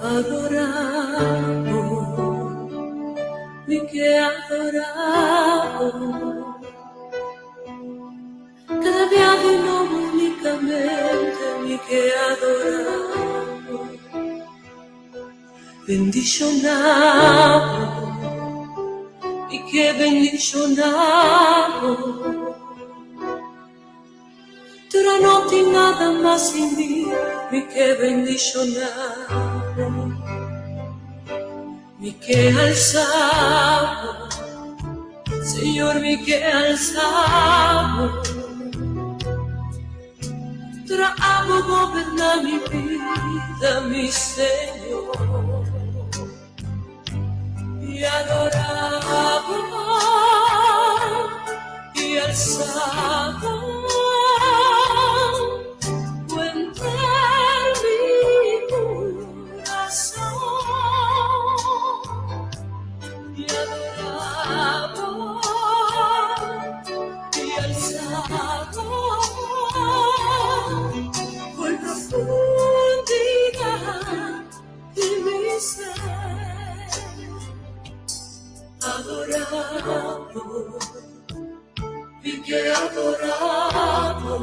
Adorabo, mi ke adorabo. Kada bia di nobo únikamente mi ke adorabo. Bendishonabo, mi ke bendishonabo. Pero no tin nada mas sin mi, mi ke bendishonabo. Mi ke alsabo, Señor, mi ke alsabo. Pero abo goberná mi bida, mi Señor. I adorabo i alsabo ku henter mi kurason. I adorabo i alsabo for profundidat di mi ser. Adorabo, mi ke adorabo.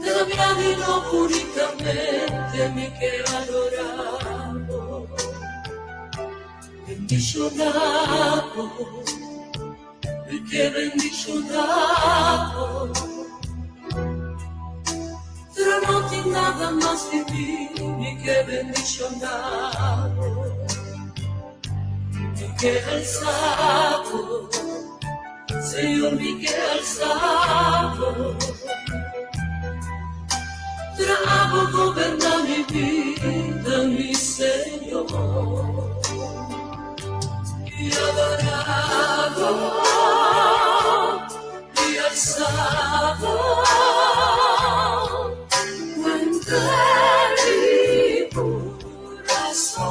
Kada bia di nobo únikamente mi ke adorabo. Bendishonabo, mi ke bendishonabo. Pero no tin tin nada mas di mi, mi ke bendishoná bo. Mi ke alsa bo, Señor, mi ke alsa bo. Tra abo goberná mi bida, mi Señor. Mi adorá bo, mi alsa bo. Ku henter mi kurason.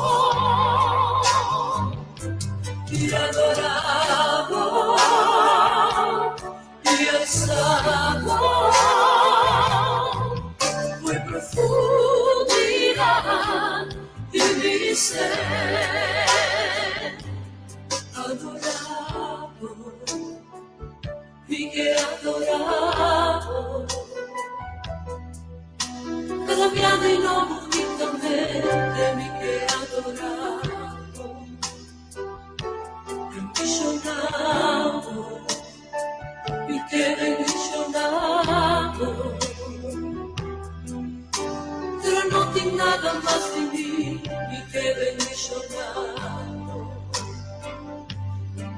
Mi adorá bo, mi alsa bo. Ku e profundidat di mi ser. Adorá bo, mi ke adorá bo. Kada biaha i nobo unitamente mi ke adorá bo. Bendishoná bo, mi ke bendishoná bo. Pero no tin nada mas di mi, mi ke bendishoná bo.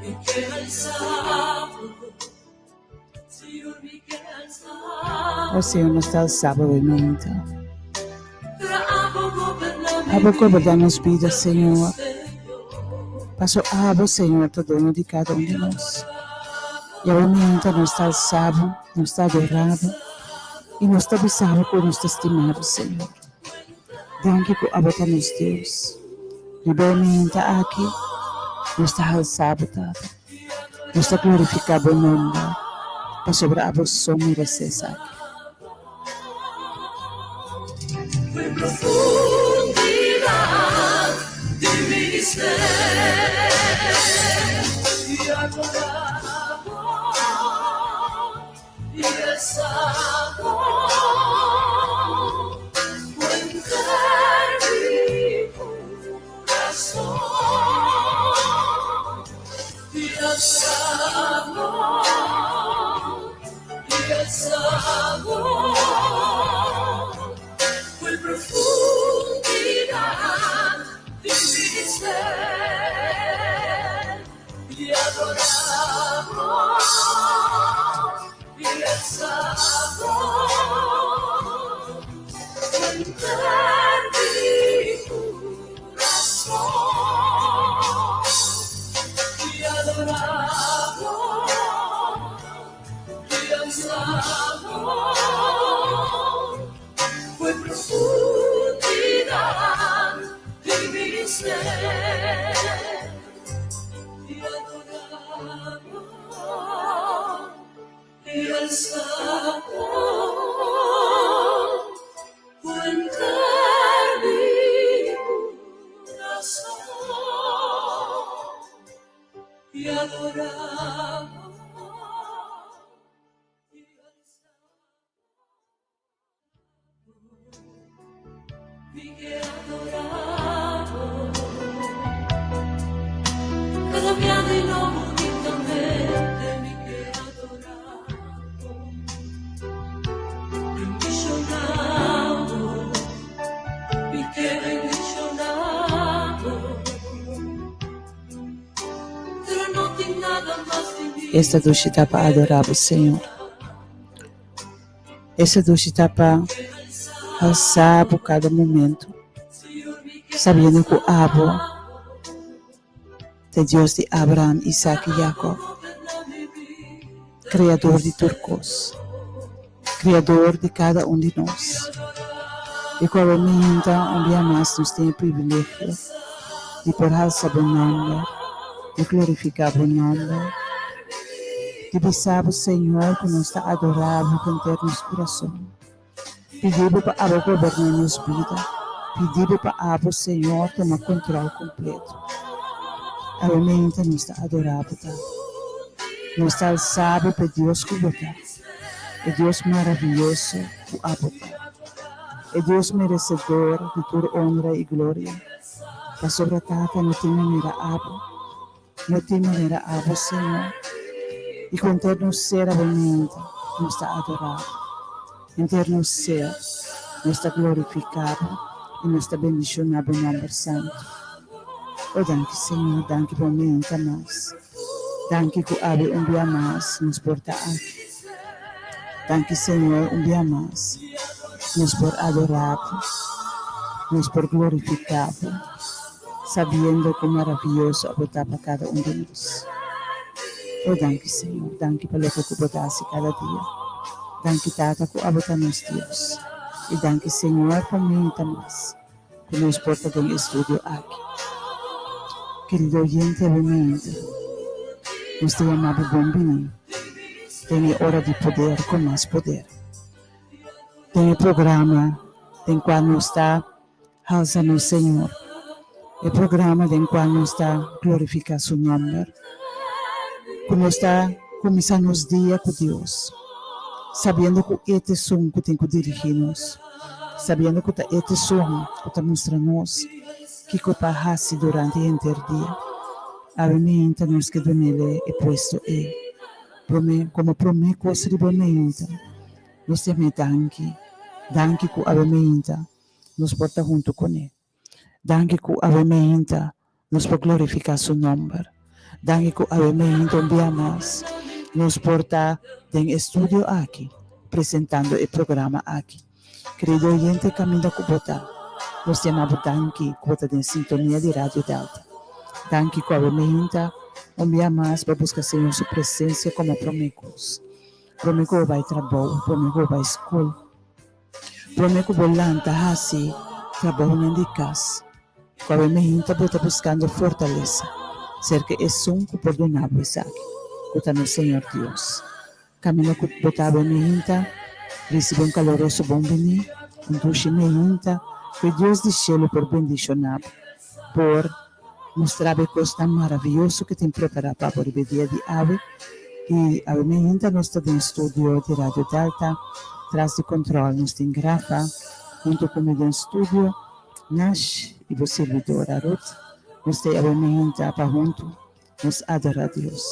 Mi ke alsa bo, Señor, mi ke alsa O Señor, nos ta alsa bo awe-mainta. Pero abo goberná mi Abo goberná nos bida, bida, Señor. Señor. Paso abo, Señor, ta doño di kada un di nos. I awe-mainta nos ta alsa bo, nos ta adorá bo, i nos ta bisa bo ku nos ta stima bo, Señor. Danki ku abo ta nos Dios. Riba e mainta aki, nos ta halsa bo, Tata. Nos ta glorifiká bo nomber, pasobra abo so meresé esaki. Esta dushi ta pa adorá bo, Señor. Esta dushi ta pa alsá bo kada momento, sabiendo ku abo ta e Dios di Abraham, Isaac i Jacob, Kreador di tur kos, Kreador di kada un di nos. I ku awe miinta un bia mas nos tin e privilegio di por halsa bo nòmber, di glorifiká bo nòmber, di bisa bo, Señor, ku nos ta adorá bo ku henter nos kurason. Pidi bo pa abo goberná nos bida. Pidi bo pa abo, Señor, tuma kontròl kompleto. Awe meinta nos ta adorá bo, Tata. Nos ta alsá bo pa e Dios ku bo ta, e Dios maravioso ku abo ta, e Dios meresedor di tur onra i gloria. Pasobra, Tata, no tin manera abo. No tin manera abo, Señor. I ku henter nos ser awe meinta, nos ta adorá Bo. Henter nos ser, Nos ta glorifiká Bo i nos ta bendishoná Bo nòmber santu. O danki Señor, danki pa un meinta mas. Danki ku awe un bia mas nos por ta aki. Danki Señor un bia mas nos por adorá Bo, nos por glorifiká Bo, sabiendo ku maravioso abo ta pa kada un di nos. O danki Señor, danki pa loke ku Bo ta hasi kada dia. Danki Tata ku abo ta nos Dios. I danki Señor pa meinta mas ku nos por ta den e studio aki. Kerido oyente awe meinta nos ta yama bo bon bini den e ora di poder ku mas poder. Den e programa den kua nos ta halsa nos Señor, e programa den kua nos ta glorifiká Su nòmber, ku nos ta kuminsá nos dia ku Dios, sabiendo ku E ta esun ku tin ku dirigí nos, sabiendo ku ta E ta esun ku ta mustra nos kiko pa hasi durante henter dia. Awe meinta nos ke dun'El e puesto ei. Promé, komo promé kos riba e meinta, nos yam'E danki, danki ku awe meinta nos por ta huntu kuné. Danki ku awe meinta nos por glorifiká su nòmber. Danki ku awe meinta un bia mas nos por ta den e studio aki presentando e programa aki. Kerido oyente kaminda ku bo ta, nos yama bo danki ku bo ta den sintonia di Radio Delta. Danki ku awe meinta un bia mas bo a buska Señor su presensia komo promé kos. Promé ku bo bai trabou, promé ku bo bai skol. Prome ku bo lanta hasi trabounan di kas, ku awe meinta bo ta buskando fortalesa serka esun ku por duna bo esaki, ku ta nos Señor Dios. Kaminda ku bo ta awe meinta, risibi un kaloroso bon biní, un dushi meinta, ku e Dios di shelu por bendishoná bo, por mustra bo e kosnan maravioso ku e tin prepará pa bo riba e dia di awe. I awe meinta nos ta den studio di Radio Delta. Tras di control nos tin Grafa, hunto cu mi den studio, Nash i bo sirbidora Ruth. Nos ta awe meinta pa hunto nos adora Dios,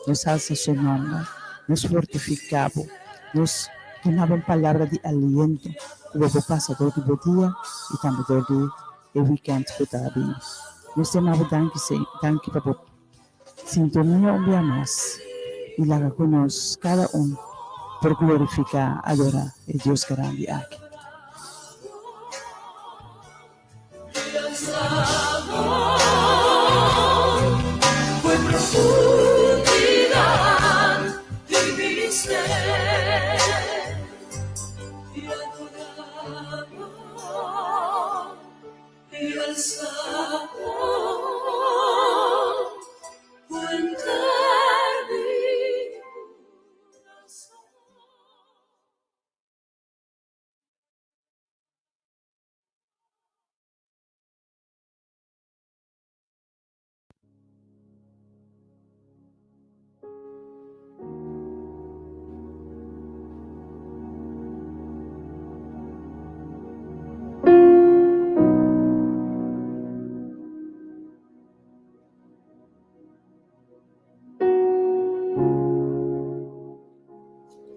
nos alsa su nomber, nos fortifica bo, nos duna bo un palabra di aliento cu bo por pasa dor di bo dia i tambe dor di e weekend cu ta bini. Nos ta yama bo danki, danki pa bo Sintonia un bia mas i laga ku nos kada un por glorifiká, adorá e Dios grandi aki.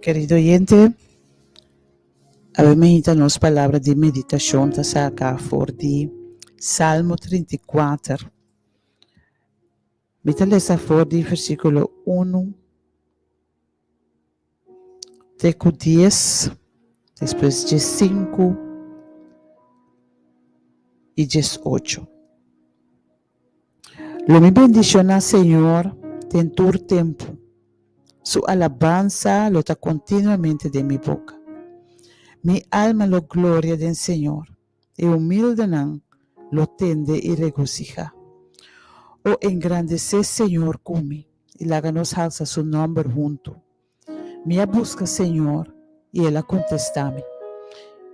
Kerido oyente, awe meinta nos palabra di meditashon ta saka for di Salmo 34. Mi ta lesa for di versíkulo unu te ku dies, despues diesinku i diesocho. Lo mi bendishoná Señor den tur tempu, Su alabansa lo ta kontinuamente den mi boka. Mi alma lo gloria den Señor. E humildenan lo tende i regosihá. O engrandesé Señor ku mi, i laga nos halsa su nòmber huntu. Mi a buska Señor, i el a kontestá mi,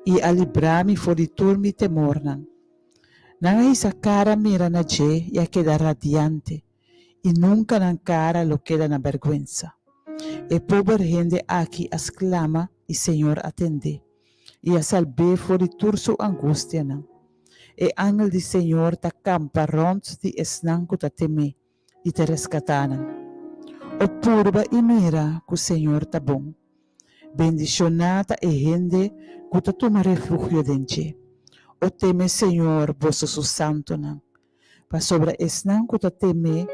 i a librá mi for di tur mi temornan. Nan a hisa kara mira na dje i a keda radiante, i nunka nan kara lo keda na bèrgwensa. E pober hende aki a sklama, i Señor a tend'é. i a salb'é for di tur su angustianan. E angel di Señor ta kampa rònt di esnan ku ta tem'é i ta reskatá nan. O purba i mira ku Señor ta bon. Bendishoná ta e hende ku ta tuma refugio den dje. O teme Señor, boso su santunan, pasobra esnan ku ta tem'é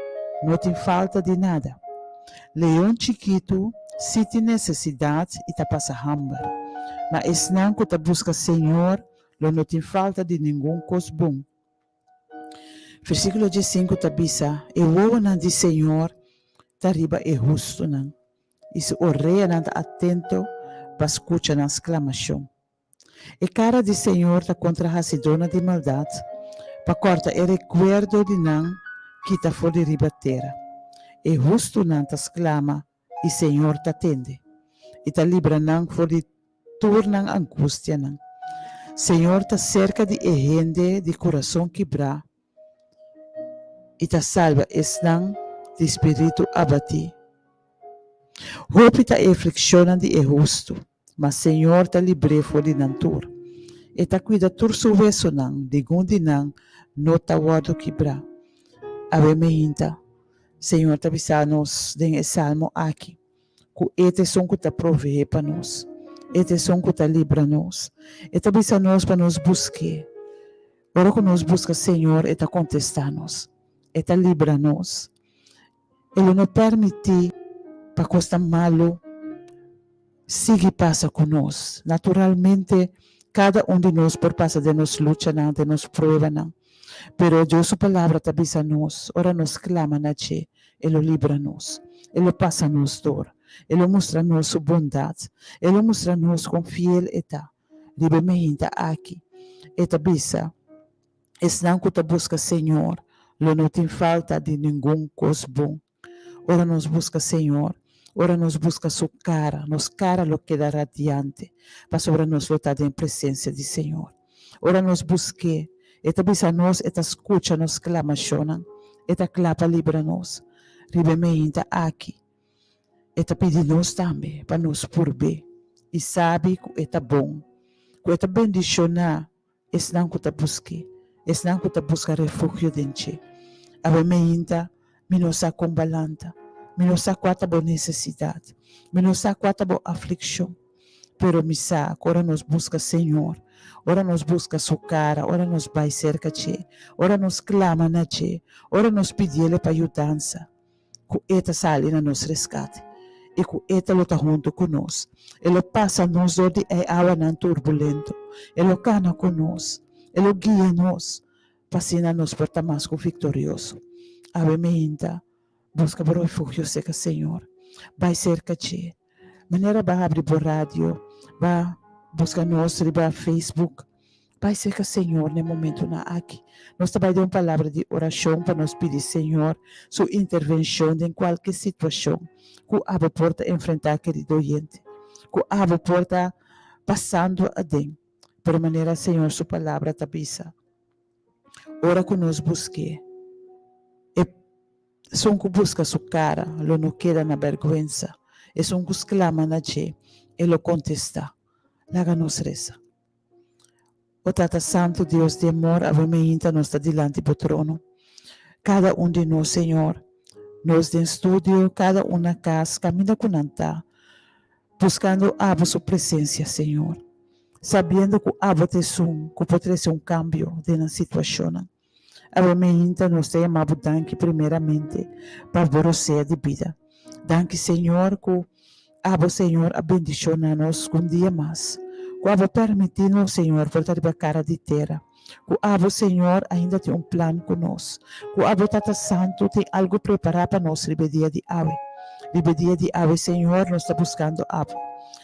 no tin falta di nada. Leon chikitu sí tin nesesidat i ta pasa hamber, ma esnan ku ta buska Señor lo no tin falta di ningun kos bon. Versíkulo diesinku ta bisa, E wowonan di Señor ta riba e hustunan, i su oreanan ta atento pa skucha nan sklamashon. E kara di Señor ta kontra hasidónan di maldat, pa kòrta e rekuerdo di nan kita for di riba tera. E hustunan ta sklama i Señor ta tende, i ta libra nan for di tur nan angustianan. Señor ta serka di e hende di kurason kibrá i ta salba esnan di spiritu abatí. Hopi ta e aflikshonnan di e hustu, ma Señor ta libr'é for di nan tur. E ta kuida tur su wesonan, ningun di nan no ta wòrdu kibrá. Awe meinta, Señor ta bisa nos den e salmo aki ku E ta esun ku ta proveé pa nos, E ta esun ku ta libra nos. E ta bisa nos pa nos busk'é. Ora ku nos buska Señor, E ta kontestá nos, E ta libra nos. E lo no permití pa kosnan malu sigui pasa ku nos. Naturalmente, kada un di nos por pasa den nos luchanan, den nos pruebanan. Pero Dios su Palabra ta bisa nos, ora nos klama na dje, e lo libra nos. E lo pasa nos dor. E lo mustra nos su bondat. E lo mustra nos kon fiel e ta. Riba e meinta aki, e ta bisa. Esnan ku ta buska Señor lo no tin falta di ningun kos bon. Ora nos buska Señor, ora nos buska Su kara, nos kara lo keda radiante, pasobra nos lo ta den presensia di Señor. Ora nos busk'é, E ta bisa nos, E ta skucha nos sklamashonnan, E ta kla pa libra nos. Riba e meinta aki, E ta pidi nos tambe pa nos purb'é i sabi ku E ta bon, ku E ta bendishoná Esnan ku ta busk'é, esnan ku ta buska refugio den dje. Awe meinta, mi no sa kon balanta, mi no sa kua ta bo nesesidat, mi no sa kua ta bo aflikshon, pero mi sa ku ora nos buska Señor, ora nos buska Su kara, ora nos bai serka dje, ora nos klama na dje, ora nos pidiel pa yudansa, ku E ta sali na nos reskate i ku E ta lo ta huntu ku nos. E lo pasa nos dor di e awanan turbulento. E lo kana ku nos. E lo guia nos pa asina nos por ta mas ku viktorioso. Awe meinta, buska bo refugio serka Señor. Bai serka dje. Manera ba habri bo radio, ba buska nos riba Facebook. Bai serka Señor na e momentunan aki. Nos ta bai den un palabra di orashon pa nos pidi Señor su intervenshon den kualke situashon ku abo por ta enfrentá, kerido oyente, ku abo por ta pasando aden. Pero manera Señor su palabra ta bisa, ora ku nos busk'é, e Esun ku buska su kara lo no keda na bèrgwensa, esun ku sklama na dje, e lo kontestá. Laga nos resa. O Tata Santu, Dios di amor, awe meinta nos ta dilanti bo trono. Kada un di nos, Señor, nos den studio, kada un na kas, kaminda ku nan ta, buskando abo su presensia, Señor, sabiendo ku abo ta esun ku por trese un kambio den nan situashonnan. Awe meinta nos ta yama bo danki primeramente pa bo rosea di bida. Danki Señor ku abo Señor a bendiciona nos ku un dia mas. Ku abo permiti nos Señor por ta riba cara di tera. Ku abo Señor ainda tin un plan ku nos. Ku abo Tata Santu tin algu prepara pa nos riba e dia di awe. Riba e dia di awe Señor nos ta buscando abo.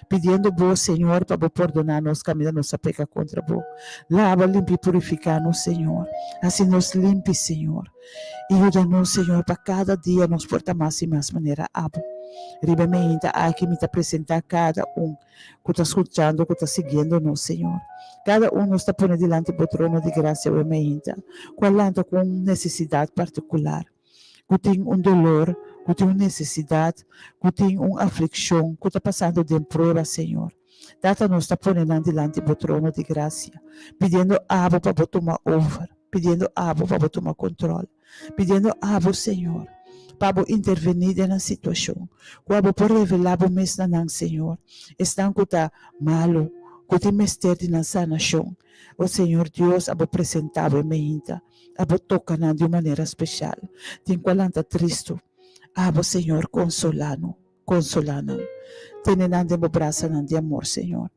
Pidiendo bo, Señor, pa bo pordoná nos kaminda nos a peka kontra bo. Laba, limpia i purifiká nos, Señor. Hasi nos limpi, Señor. I yuda nos, Señor, pa kada dia nos por ta mas i mas manera abo. Riba e meinta aki mi ta presentá kada un ku ta skuchando, ku ta siguiendo nos, Señor. Kada un nos ta pone dilanti bo trono di grasia awe meinta, ku a lanta ku un nesesidat partikular. ku tin un dolor, ku tin un nesesidat, ku tin un aflikshon, ku ta pasando den prueba, Señor. Tata, nos ta pone nan dilanti Bo trono di grasia, pidiendo Abo pa Bo tuma over, pidiendo Abo pa Bo tuma kontrol, pidiendo Abo, Señor, pa bo intervení den nan situashon. Ku abo por revelá bo mes na nan, Señor, esnan ku ta malu, ku tin mester di nan sanashon. O Señor Dios, abo presentá bo e meinta, abo toka nan di un manera speshal. Tin ku a lanta tristu, abo, Señor, konsolá no, konsolá nan. Tene nan den bo brasanan di amor, Señor.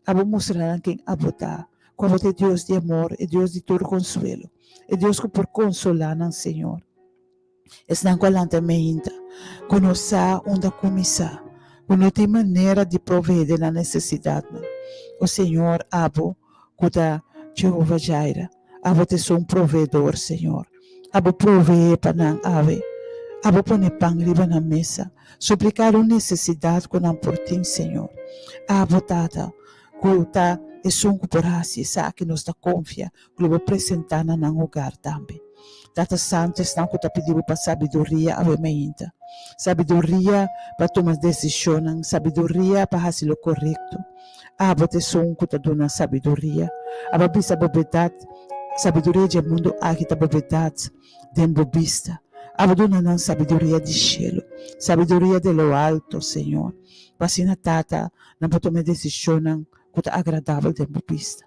Abo mustra nan ken abo ta, ku abo ta e Dios di amor, e Dios di tur konsuelo, e Dios ku por konsolá nan, Señor. Esnan ku a lanta meinta, ku no sa unda kuminsá, ku no tin manera di proveé den nan nesesidatnan. O Señor, abo ku ta Jehova Jireh, abo ta esun proveedor, Señor. Abo proveé pa nan awe. Abo pone pan riba nan mesa. Supli kada un nesesidat ku nan por tin, Señor. Abo, Tata, ku ta esun ku por hasi esaki, nos ta konfia ku lo bo presentá na nan hogar tambe. Tata Santu, esnan ku ta pidi bo pa sabiduria awe mainta. Sabiduria pa tuma desishonnan, sabiduria pa hasi lo korekto. Abo ta esun ku ta duna sabiduria. Abo a bisa bo bedat, sabiduria dje mundu aki ta bo bedat den bo bista. Abo duna nan sabiduria di shelu, sabiduria de lo alto, Señor, pa asina, Tata, nan por tuma e desishonnan ku ta agradabel den bo bista.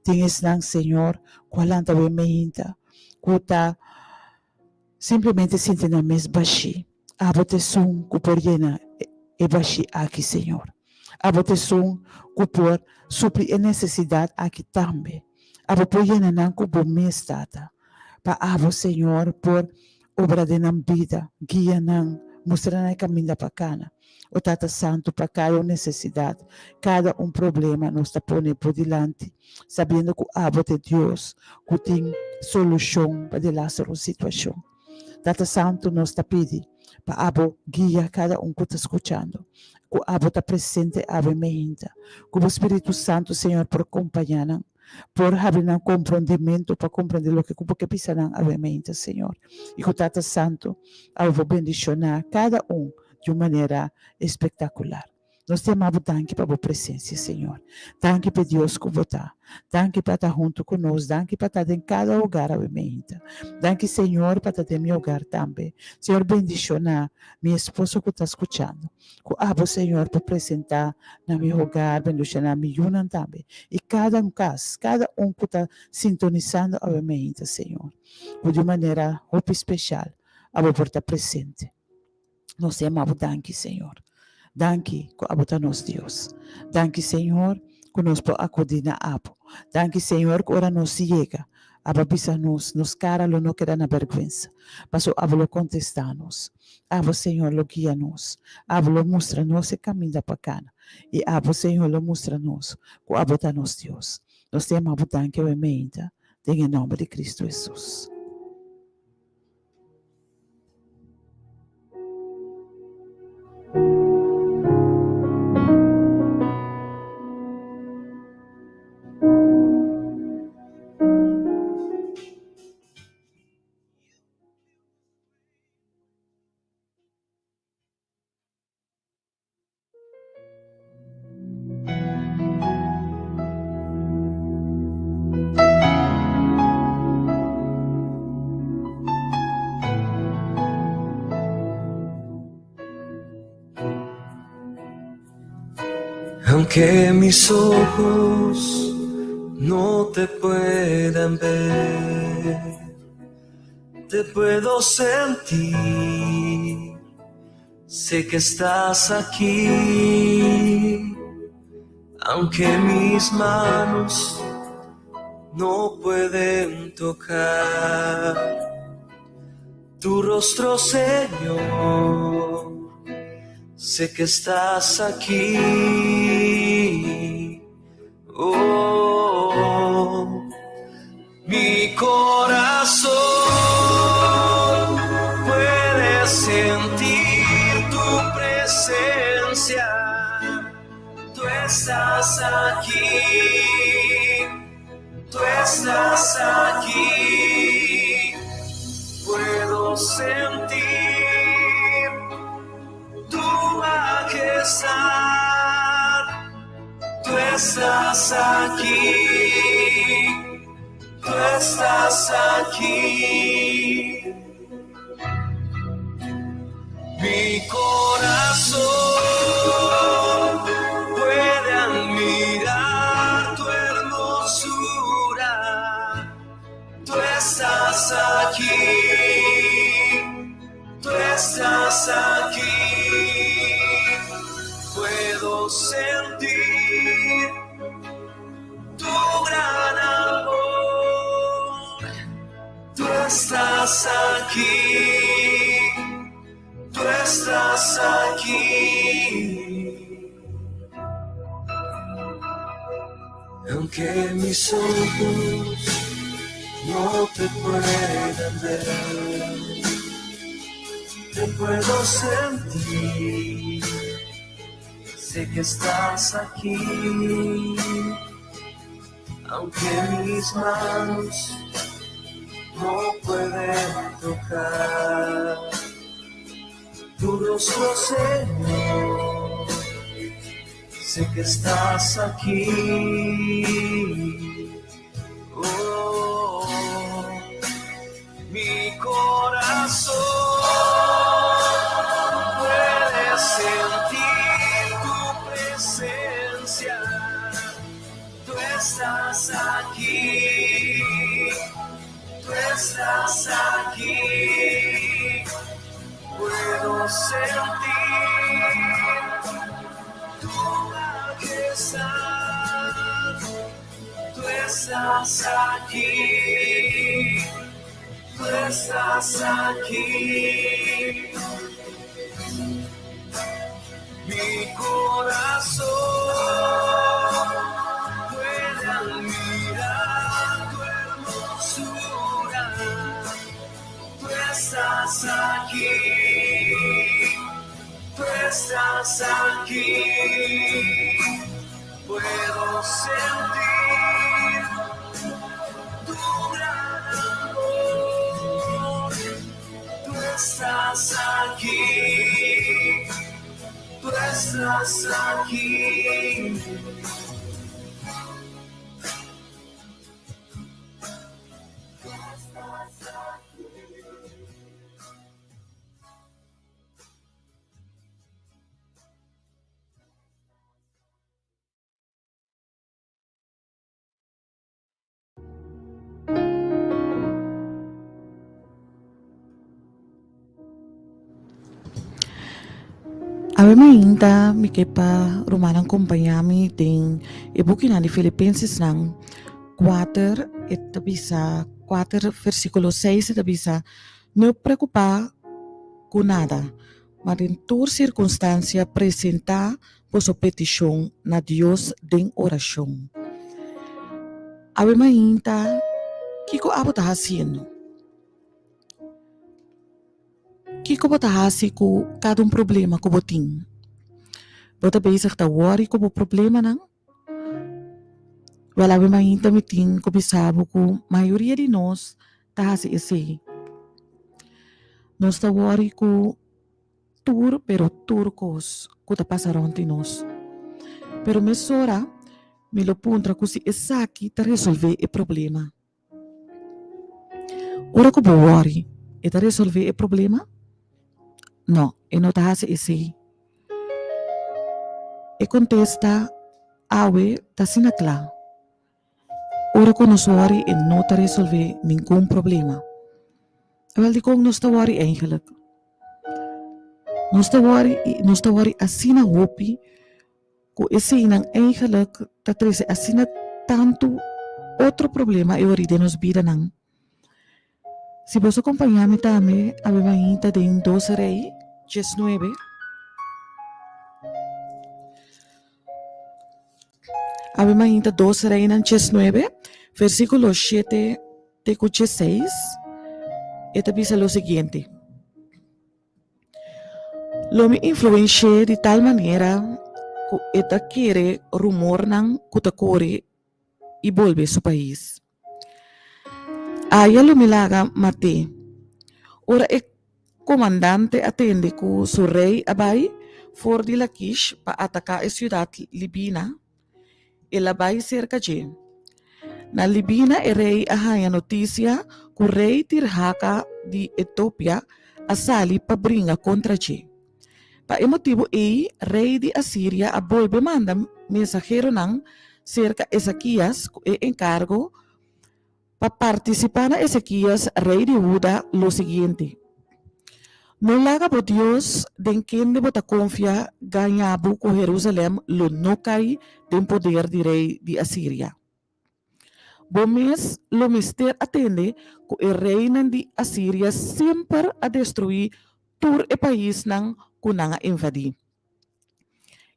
Tin esnan, Señor, ku a lanta awe meinta, ku ta simplemente sinti nan mes bashí. Abo ta esun ku por yena e bashí aki, Señor. Abo ta esun ku por supli e nesesidat aki tambe. Abo por yena nan ku Bo mes, Tata. Pa Abo, Señor, por obra den nan bida, guia nan, mustra nan e kaminda pa kana. O Tata Santu, pa kada un nesesidat, kada un problema nos ta pone Bo dilanti, sabiendo ku Abo ta e Dios ku tin solushon pa delaster un situashon. Tata Santu, nos ta pidi pa Abo guia kada un ku ta skuchando, ku Abo ta presente awe meinta, ku Bo Spiritu Santu, Señor, por kompañá nan. Por habri nan komprondimentu pa komprende loke ku bo ke bisa nan awemente, Señor. I ku Tata Santu awe bo bendishoná kada un di un manera espektakular. Nos ta yama bo danki pa bo presensia, Señor. Danki p'e Dios ku bo ta. Danki pa ta huntu ku nos. Danki pa ta den kada hogar awemente. Danki, Señor, pa ta den mi hogar tambe. Señor, bendishoná mi esposo ku ta skuchando. Ku abo, Señor, por presentá na mi hogar, bendushaná mi yunan tambe, i kada un kas, kada un ku ta sintonisando awe meinta, Señor, ku di un manera hopi speshal abo por ta presente. Nos ta yama bo danki, Señor. Danki ku abo ta nos Dios. Danki, Señor, ku nos por akudí na abo. Danki, Señor, ku ora nos yega, abo a bisa nos, nos kara lo no keda na bèrgwensa, pasobra abo lo kontestá nos. Abo, Señor, lo guia nos. Abo lo mustra nos e kaminda pa kana. I abo, Señor, lo mustra nos ku abo ta nos Dios. Nos ta yama bo danki awe meinta, den e nòmber di Kristu Hesus. Aunque mis ojos no te puedan ver, te puedo sentir. Sé que estás aquí, aunque mis manos no pueden tocar tu rostro, Señor. Sé que estás aquí. Oh, mi corazón puede sentir tu presencia. Tú estás aquí, tú estás aquí. Puedo sentir tu majestad. Tú estás aquí, tú estás aquí. corazón puede admirar tu hermosura. Tú estás aquí, tú estás aquí. Puedo sentir tu gran amor. Tú estás aquí, tú estás aquí. Aunque mis ojos no te puedan ver, te puedo sentir. Sé que estás aquí, aunque mis manos no pueden tocar tu rostro, Señor. Sé que estás aquí. Oh, mi corazón puede sentir tu presencia. Tú estás aquí, tú estás aquí. Puedo sentir tu majestad. Tú estás aquí, tú estás aquí. Mi corazón puede admirar tu hermosura. Tú estás aquí, tú estás aquí. Puedo sentir tu gran amor. Tú estás aquí, tú estás aquí. Awe mainta mi ke pa rumannan kompañá mi den e bukinan di Filipensesnan kuater e ta bisa kuater versíkulo seis e ta bisa, No preokupá ku nada, ma den tur sirkunstansia presentá boso petishon na Dios den orashon. Awe mainta, kiko abo ta hasiendo? Kiko bo ta hasi ku kada un problema ku bo tin? Bo ta bezig ta wòri ku bo problemanan? Wèl, awe mainta mi tin ku bisa bo ku mayoria di nos ta hasi esei. Nos ta wòri ku tur pero tur kos ku ta pasa rònt di nos. Pero mesora mi lo puntra ku si esaki ta resolvé e problema. Ora ku bo wòri, e ta resolvé e problema? No, e no ta hasi esei. E kontesta awe ta asina kla, Ora ku nos wòri e no ta resolvé ningun problema. Awèl dikon nos ta wòri eigenlik? Nos ta wòri i nos ta wòri asina hopi ku eseinan eigenlik ta trese asina tantu otro problema e ori den nos bidanan. Si boso kompañá mi tambe awe mainta den Dos Rei diesnuebe. Awe mainta Dos Reinan diesnuebe, versíkulo shete te ku diesseis, e ta bisa lo siguiente, Lo mi influensh'é di tal manera ku e ta kere rumornan ku ta kore i bolbe su pais. Aya lo mi laga mat'é. Ora e komandante a tende ku su rei a bai for di Lakish pa ataká e siudat Libina, el a bai serka dje. Na Libina e rei a haña notisia ku rei Tirhaka di Etopia a sali pa bringa kontra dje. Pa e motibu ei rei di Asiria a bolbe manda mensaheronan serka Ezekias ku e enkargo pa partisipá na Ezekias, rei di Huda, lo siguiente, No laga bo Dios den kende bo ta konfia gaña bo ku Herusalèm lo no kai den poder di rei di Asiria. Bo mes lo mester a tende ku e reinan di Asiria semper a destruí tur e paisnan ku nan a invadí.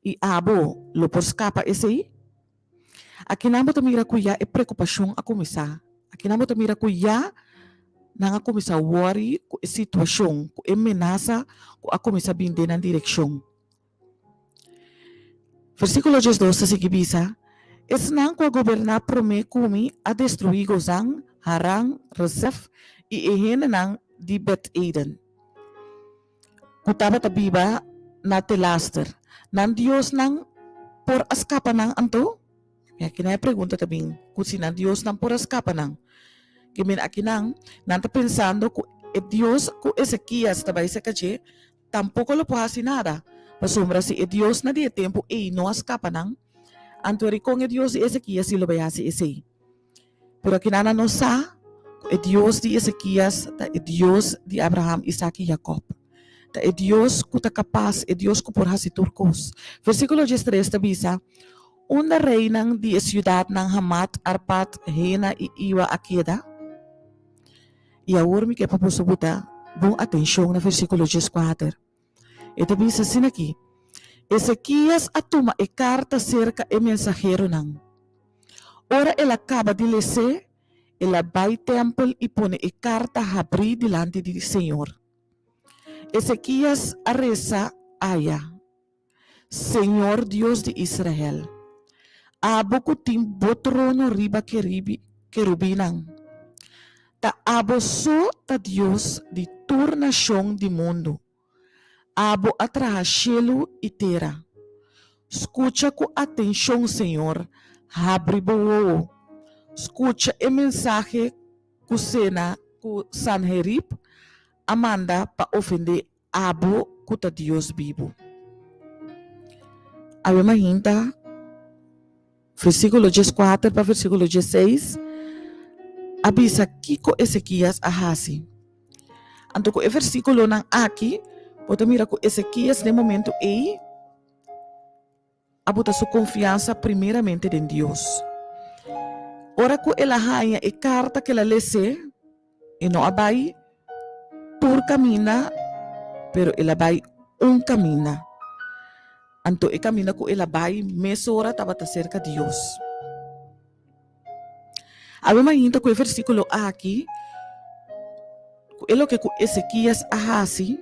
I abo lo por skapa esei? Akinan bo ta mira ku ya e preokupashon a kuminsá. Akinan bo ta mira ku ya nan a kuminsá wòri ku e situashon, ku e menasa ku a kuminsá bin den nan direkshon. Versíkulo diesdos ta sigui bisa, Esnan ku a goberná promé ku mi a destruí Gozan, Haran, Rezef i e hendenan di Bet-Eden, ku tabata biba na Telaster. Nan diosnan por a skapa nan anto? I akinan e pregunta ta bin, ku si nan diosnan por a skapa nan? Ke men akinan, nan ta pensando ku e Dios ku Ezekias ta bai seka dje Tampoko lo por hasi nada, pasobra si e diosnan di e tempu ei no a skapa nan, anto rikon e Dios di Ezekias si lo bai hasi esei? Pero akinan nan no sa ku e Dios di Ezekias ta e Dios di Abraham, Isak i Jakòb. Ta e Dios ku ta kapas, e Dios ku por hasi tur kos. Versíkulo diestres ta bisa, Unda reinan di e siudatnan Hamat, Arpad, Hena i Iwa a keda? I awor mi ke pa boso buta bon atenshon na versíkulo dieskuater. E ta bisa asina aki, Ezekias a tuma e karta serka e mensaheronan. Ora el a kaba di les'é, el a bai tèmpel i pone e karta habrí dilanti di señor. Ezekias a resa aya. Señor Dios di Israel, abo ku tin bo trono riba kerubinnan, ta abo so ta Dios di tur nashon di mundu. Abo a traha shelu i tera. Skucha ku atenshon, Señor, habri bo wowo. Skucha e mensahe ku Sena ku Sanherib a manda pa ofendé Abo ku ta Dios bibu. Awe mainta, versíkulo dieskuater pa versíkulo diesseis a bisa kiko Ezekias a hasi. Anto ku e versíkulonan aki bo ta mira ku Ezekias den momentu ei a buta su konfiansa primeramente den Dios. Ora ku el a haña e karta ku el a les'é, E no a bai tur kaminda, pero el a bai un kaminda. Anto e kaminda ku el a bai mesora tabata serka Dios. Awe mainta ku e versíkulo aki, ku e loke ku Ezekias a hasi,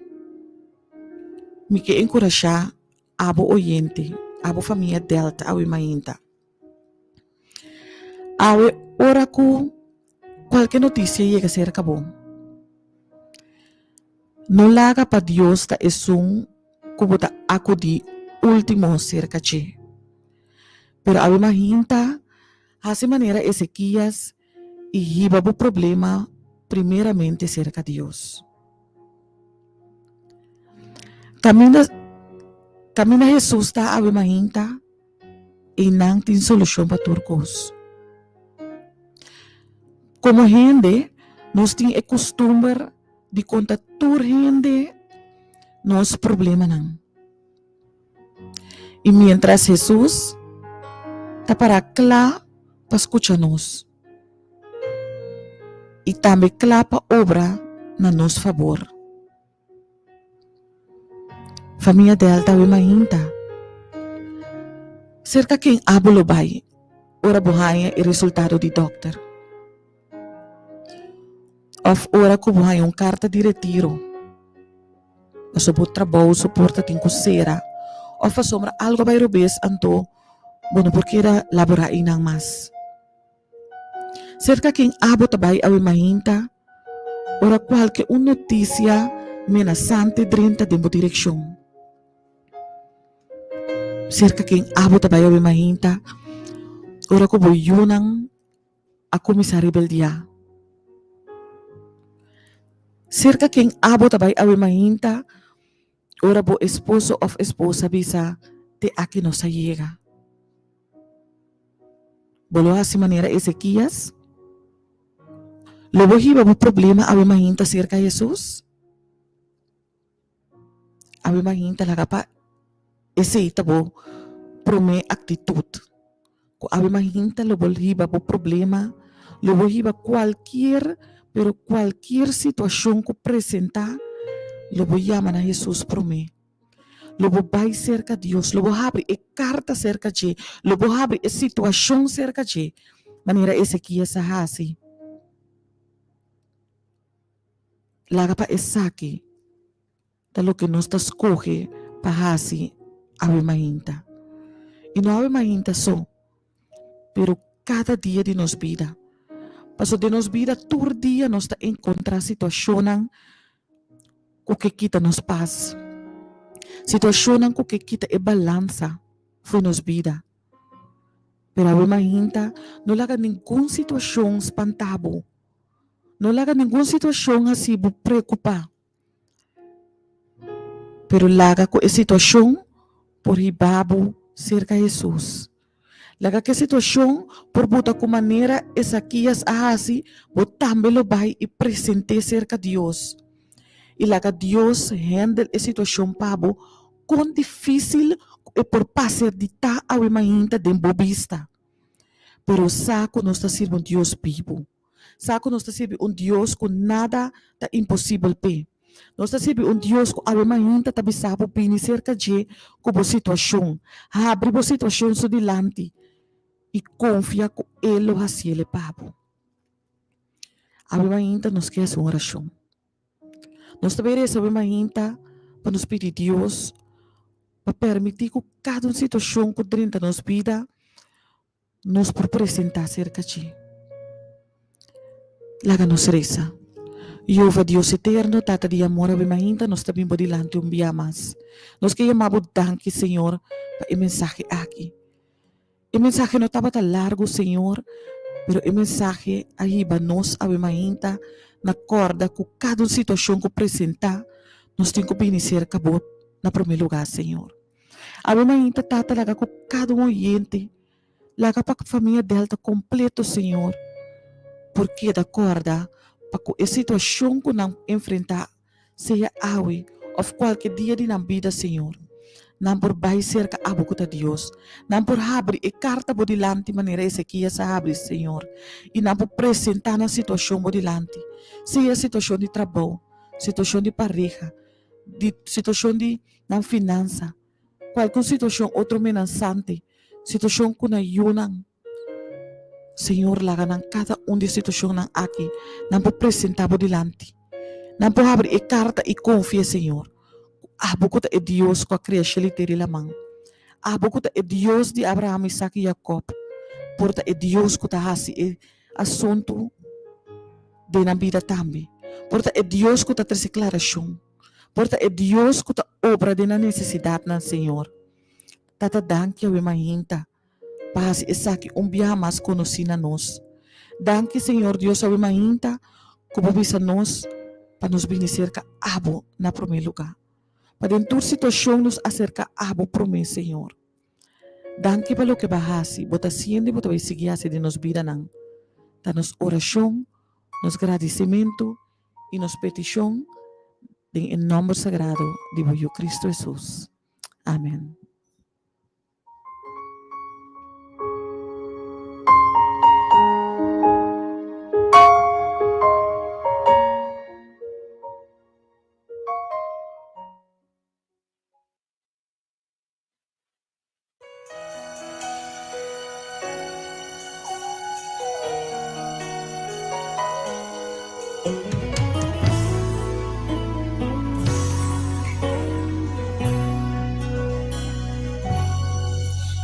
mi ke enkurashá abo oyente, abo famia Delta awe mainta. Awe ora ku kualke notisia yega serka bo, no laga pa Dios ta esun ku bo ta akudí último serka dje. Pero awe mahinta hasi manera Ezekias i hiba bo problema primeramente serka Dios. Kaminda kaminda Hesus ta awe mahinta. I nan tin solushon pa tur kos. Komo hende, nos tin e kustumber di konta tur hende nos problemanan. I miéntras Hesus ta pará kla pa skucha nos i tambe kla pa obra na nos fabor. Famia Delta awe mainta. Serka ken abo lo bai ora bo haña e resultado di dòkter? Òf ora ku bo haña un karta di retiro pasobra bo trabou su porta tin ku sera òf pasobra algu a bai robes anto bo no por keda laborá einan mas. Serka ken abo ta bai awe mainta ora kualke un notisia menasante drenta den bo direkshon? Serka ken abo ta bai awe mainta ora ku bo yunan a kuminsá rebeldiá? Serka ken abo ta bai awe mainta? Ora bo esposo òf esposa bisa, Te aki nos a yega. Bo lo hasi manera Ezekias? Lo bo hiba bo problema awe mainta serka Hesus? Awe mainta laga pa esei ta bo promé aktitut. Ku awe mainta lo bo hiba bo problema, lo bo hiba kualkier, pero kualkier situashon ku presentá, lo bo yama na Hesus promé. Lo bo bai serka Dios, lo bo habri e karta serka dje, lo bo habri e situashon serka dje, manera Ezekias a hasi. Laga pa esaki ta loke nos ta skohe pa hasi awe mainta. I no awe mainta so, pero kada dia di nos bida. Pasobra den nos bida tur dia nos ta enkontrá situashonnan ku ke kita nos pas, situashonnan ku ke kita e balansa for nos bida. Pero awe mainta no laga ningun situashon spanta bo. No laga ningun situashon hasi bo preokupá, pero laga ku e situashon por hiba bo serka Hesus. Laga ku e situashon por buta ku manera Esakias a hasi, bo tambe lo bai i present'é serka Dios. I laga Dios hèndel e situashon pa bo, kon difísil ku e por pasa di ta awe mainta den bo bista. Pero sa ku nos ta sirbi un Dios bibu. Sa ku nos ta sirbi un Dios ku nada ta imposibel p'e. Nos ta sirbi un Dios ku awe mainta ta bisa bo bini serka dje ku bo situashon. Habri bo situashon su dilanti i konfia ku e lo hasiel e pa bo. Awe mainta nos ke hasi un orashon. Nos ta bay resa awe mainta pa nos pidi Dios pa permiti ku kada un situashon ku drenta nos bida nos por presentá serka dje. Laga nos resa. Yehova Dios eterno, Tata di amor, awe mainta nos ta bin bo dilanti un bia mas. Nos ke yama bo danki, Señor, pa e mensahe aki. E mensahe no tabata largu, Señor, pero e mensahe a hiba nos awe mainta na kòrda ku kada un situashon ku presentá, nos tin ku bini serka bo na promé lugá, Señor. Awe mainta Tata laga ku kada un oyente, laga pa famia Delta kompleto Señor por keda kòrda pa ku e situashon ku nan enfrentá sea awe òf kualke dia di nan bida Señor nan por bai serka abo ku ta Dios, nan por habri e karta bo dilanti manera Ezekias a habri Señor i nan por presentá nan situashon bo dilanti, sea situashon di trabou, situashon di pareha, di situashon di nan finansa, kualke un situashon otro menasante, situashon ku nan yunan. Señor laga nan kada un di e situashonnan aki nan por presenta bo dilanti. Nan por habri e karta i konfia Señor ku abo ku ta e Dios ku a krea shelu i tera i laman. Abo ku ta e Dios di Abraham, Isak i Jakob por ta e Dios ku ta hasi e asuntu den nan bida tambe. Por ta e Dios ku ta trese klarashon. Por ta e Dios ku ta obra den nan nesesidatnan, Señor. Tata danki awe mainta pa hasi esaki un biaha mas konosí na nos. Danki Señor Dios awe mainta ku bo bisa nos pa nos bini serka abo na promé lugá. Pa den tur situashon nos aserká abo promé, Señor. Danki pa loke bo a hasi, bo ta hasiendo i bo ta bai sigui hasi den nos bidanan. Ta nos orashon, nos gradisimentu i nos petishon den e nòmber sagrado di bo Yu Kristu Hesus. Amen.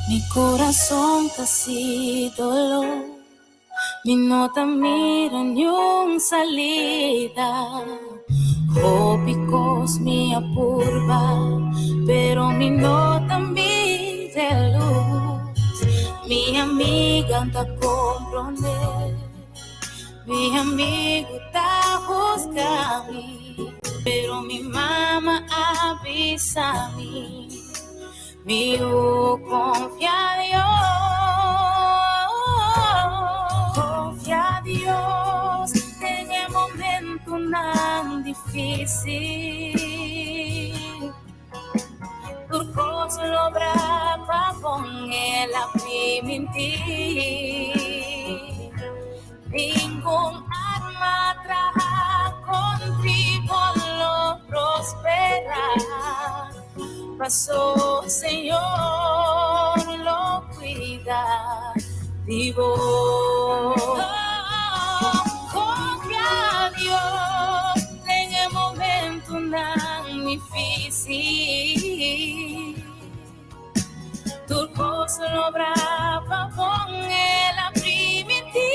Mi corazón ta si dolor, mi no ta mira niun salida. Hopi cos mi a purba, pero mi no ta mira luz. Mi amiga ta comprende, mi amigo ta juzga mi. Pero mi mama a bisa mi, Mi yu confia Dios, confia Dios den e momentonan difícil. Tur cos lo bra pa bon, el a primintí. Ningun arma traha kontri bo lo prosperá, paso Señor lo kuida di bo. Konfia Dios den e momentunan difísil. Tur kos lo bra pa bon el a primintí.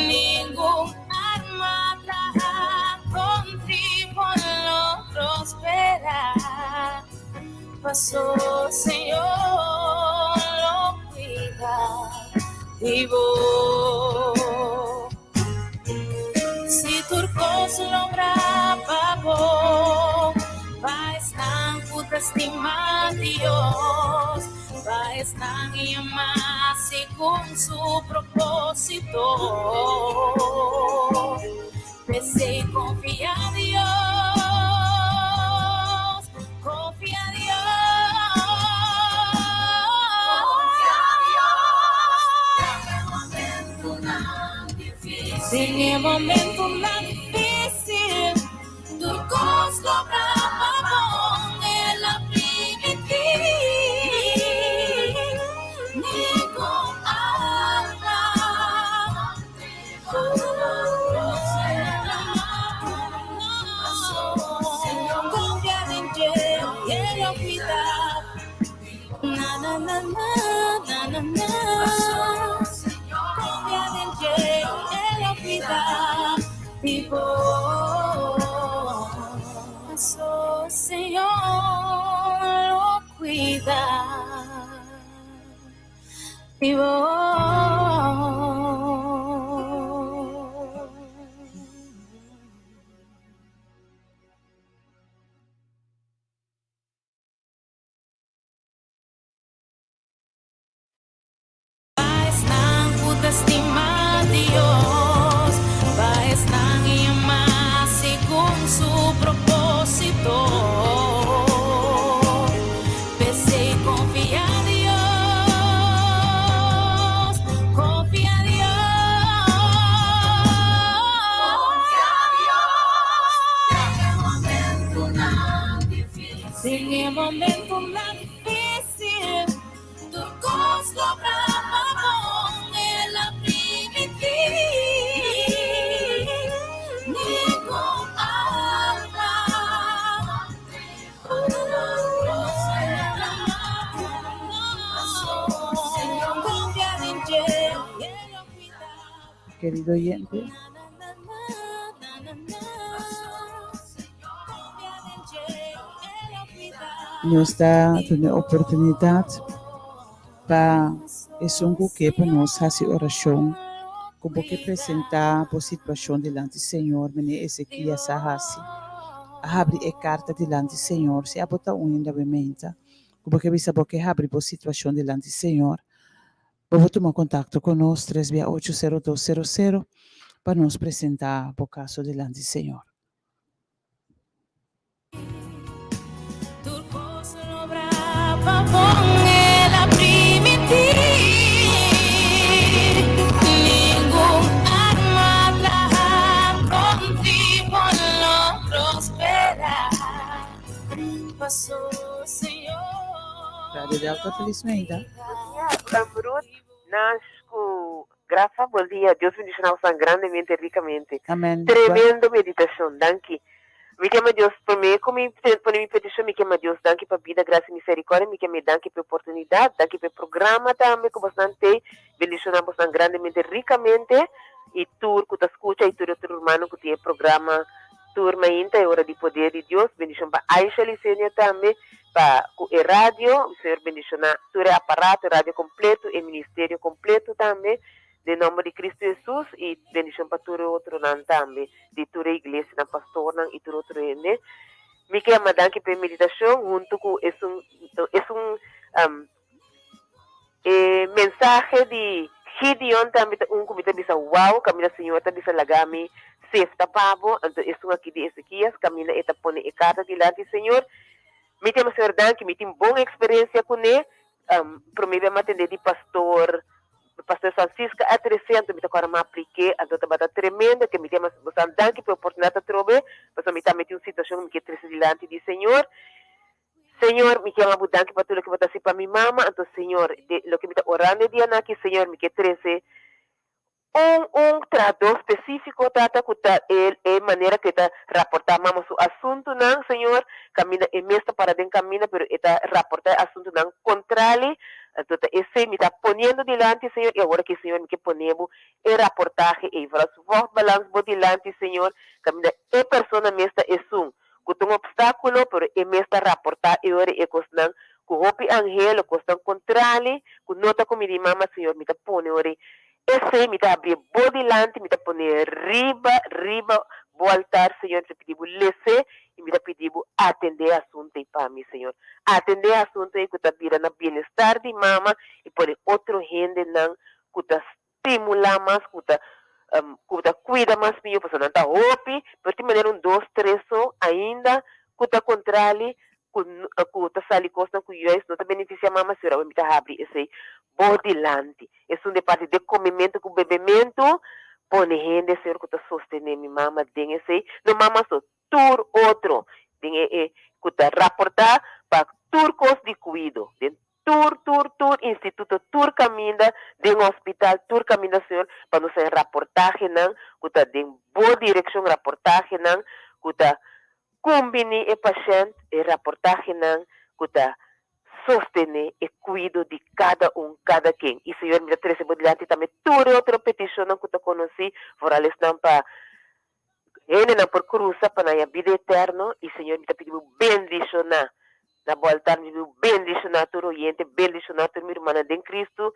Ningun arma traha kontri bo lo prosperá, paso Señor lo kuida di bo. Si tur kos logra pa bo, pa esnan ku ta stima Dios, pa esnan yamá segun su propósito. P'esei konfia Dios, konfia Dios. Konfia Dios den e momentunan difísil. Den e momentunan difísil, tur kos lo bra pa bon, el a primintí. Ningun alma. Pa esnan ku ta stima Dios, pa esnan yamá segun su propósito. P'esei konfia Dios, konfia Dios. Konfia Dios den e momentunan difísil. Den e momentunan difísil, tur kos lo bra pa bon, el a primintí. Ningun alma. Querido oyente, nos ta duna e oportunidat pa esun ku ke pa nos hasi orashon ku bo ke presentá bo situashon dilanti Señor, manera Ezekias a hasi. A habri e karta dilanti Señor. Si abo ta un hende awe meinta ku bo ke bisa bo ke habri bo situashon dilanti Señor, bo por tuma kontakto ku nos tres bia ocho sero dos sero sero pa nos presentá bo kaso dilanti Señor. Tur kos lo bra pa bon el a primintí. Ningun arma traha kontri bo lo prosperá. Paso Señor Radio Delta Feliz Meida. Bon dia, Ruth, Nash ku Grafa, bon dia. Dios bendiciona boso grandemente, ricamente. Amen. Tremendo meditacion. Danki. Mi ke ama Dios prome ku mi pone mi peticion mi ke ama Dios danki pa bida, gracia y misericordia, mi ke ama danki pa e oportunidad, danki pa e programa tambe ku bosnan tei, bendiciona bosnan grandemente, ricamente y tur ku ta scucha y tur e otro hermano ku tin e programa tur mainta e ora di poder di Dios, bendicion pa Aisha Licenia tambe pa ku e radio, Señor bendiciona tur e aparato, e radio completo, e ministerio completo tambe. Den nomber di Cristo Jesus y bendicion pa tur e otronan tambe di tur e iglesianan, pastornan y tur otro hende. Mi ke yama danki pa e meditacion hunto cu esun esun e mensahe di Gideon tambe ta un cu mi ta bisa wow, caminda Señor ta bisa laga mi sefta pa bo, anto esun aki di Ezekias caminda e ta pone e carta dilanti Señor. Mi ta yama Señor danki, mi tin bon experiencia cune, Prome bia mi a tende di pastor, pastor Francisca a trece, anto mi ta kora mi a apliké, anto tabata tremendo, ke mi ta yama boso danki pa e oportunidat atrobe, pasobra mi tambe tin un situacion ku mi ke trece dilanti di Señor. Señor, mi ke yama bo danki pa tur loke bo ta haci pa mi mama, anto Señor, de loke mi ta orando e dianan aki, Señor, mi ke trece Un un trahadó spesífiko tata ku ta e e manera ku e ta raportá mama su asuntunan, Señor, kaminda e mes ta para den kaminda, pero e ta raportá e asuntunan kontrali, anto ta esei mi ta poniendo dilanti, Señor, i awor aki, Señor, mi ke pone bo e raportahe ei, vooral su vochtbalans bo dilanti, Señor, kaminda e persona mes ta esun ku ta un opstákulo, pero e mes ta raportá e ora e kosnan ku hopi anhelo, kosnan kontrali, ku no ta ku mi di mama, Señor, mi ta pone ora Esei mi ta abrié bo dilanti, mi ta pone riba, riba bo altar, Señor, mi ta pidi bo les'é i mi ta pidi bo atendé e asuntu ei pa mi, Señor. Atendé e asuntu ei ku ta bira na bienestar di mama i pone otro hendenan ku ta stimulá mas, ku ta, ku ta kuida mas mihó, pasobra nan ta hopi, pero tin manera un dos, tres so ainda ku ta kontrali ku ku ta sali kosnan ku juist no ta benefisiá mama, Señor, awe mi ta habri esei bo dilanti. Esun de parti de komementu ku bebementu, pone hende, Señor, ku ta sostené mi mama den esei, no mama so, tur otro den e e ku ta raportá pa tur kos di kuido, den tur, tur, tur instituto, tur kaminda den hospital, tur kaminda, Señor, pa nos haña raportahenan ku ta den bo direkshon, raportahenan ku ta Kumbiní e pashènt e raportahenan ku ta sostené e kuido di kada un, kada ken. I Señor, mi ta trese bo dilanti tambe tur e otro petishonnan ku ta konosí, foral esnan pa hendenan por krusa pa nan haña bida eterno. I Señor, mi ta pidi bo bendishoná na bo altar, mi ta pidi bo bendishoná tur oyente, bendishoná tur mi rumannan den Kristu,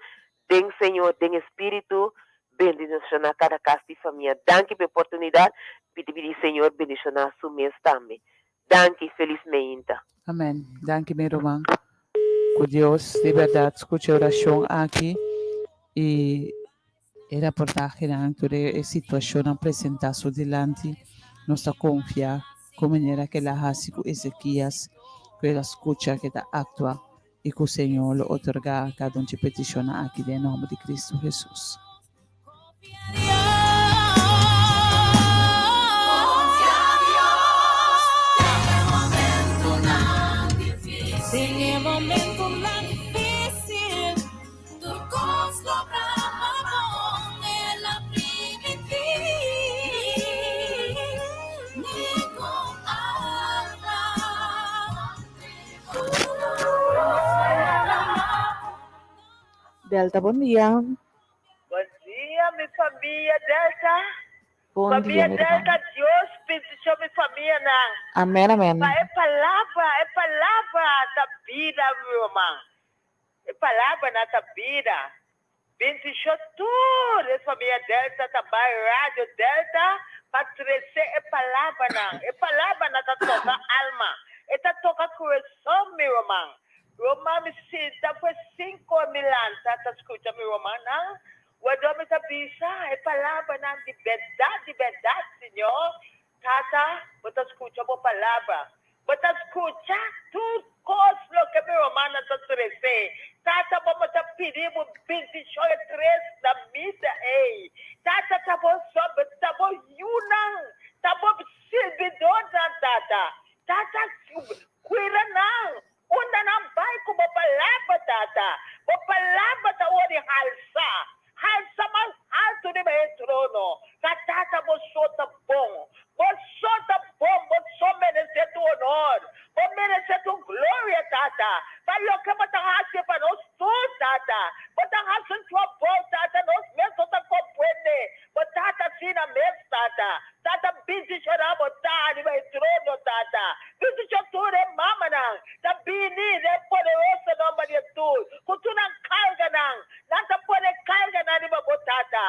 Den Señor, den Espíritu, bendiciona cada cas di famia. Danki pa e oportunidad, pidi pidi Señor bendiciona su mes tambe. Danki, feliz meinta. Amen danki mi ruman ku Dios di berdad skucha e orashon aki i e raportahenan tur e situashonnan presenta su dilanti nos ta konfia ku manera ku el a hasi ku Ezekias ku el a skucha ku e ta aktua i ku Señor lo otorgá kada un dje petishonnan aki den e nòmber di Kristu Hesus. Delta bon dia. Bon dia mi famia Delta. Bon dia Famia mi ruman. Delta Dios bendicion mi famianan. Amen amen. Pa e palabra e palabra ta bida mi ruman. E palabranan ta bida. Bendicion tur e famia Delta ta bai Radio Delta pa trece e palabranan. E palabranan ta toca alma. E ta toca corazon mi ruman. Ruman mi sinta fue cinco mi lanta ta scucha mi rumannan. Wado mi ta bisa e palabranan di berdad di berdad Señor Tata bo ta scucha bo palabra. Bo ta scucha tur cos loke mi rumannan ta trece. Tata, bo bo ta pidi bo bendicion e tres na misa ey. Tata, ta bo sobe, ta bo yunan, ta bo sirbidornan, Tata. Tata, cuida nan. Unda nan bay cu bo palabra, Tata. Bo palabra ta ora di halsa. Halsa mas haltu riba e trono. Ta Tata bo so ta bon. Bo so ta bon, bo so meresé tur honor. Bo meresé tur gloria, Tata, pa loke bo ta hasi pa nos tur, Tata. Bo ta hasi un trabou, Tata, nos mes no ta comprende. Bo Tata asina mes, Tata. Tata bendiciona bo ta riba e trono, Tata. Bendiciona tur e mamanan ta bini den e poderoso nomber di Jesus, cu tur nan carganan. Nan ta pone karganan riba bo, Tata.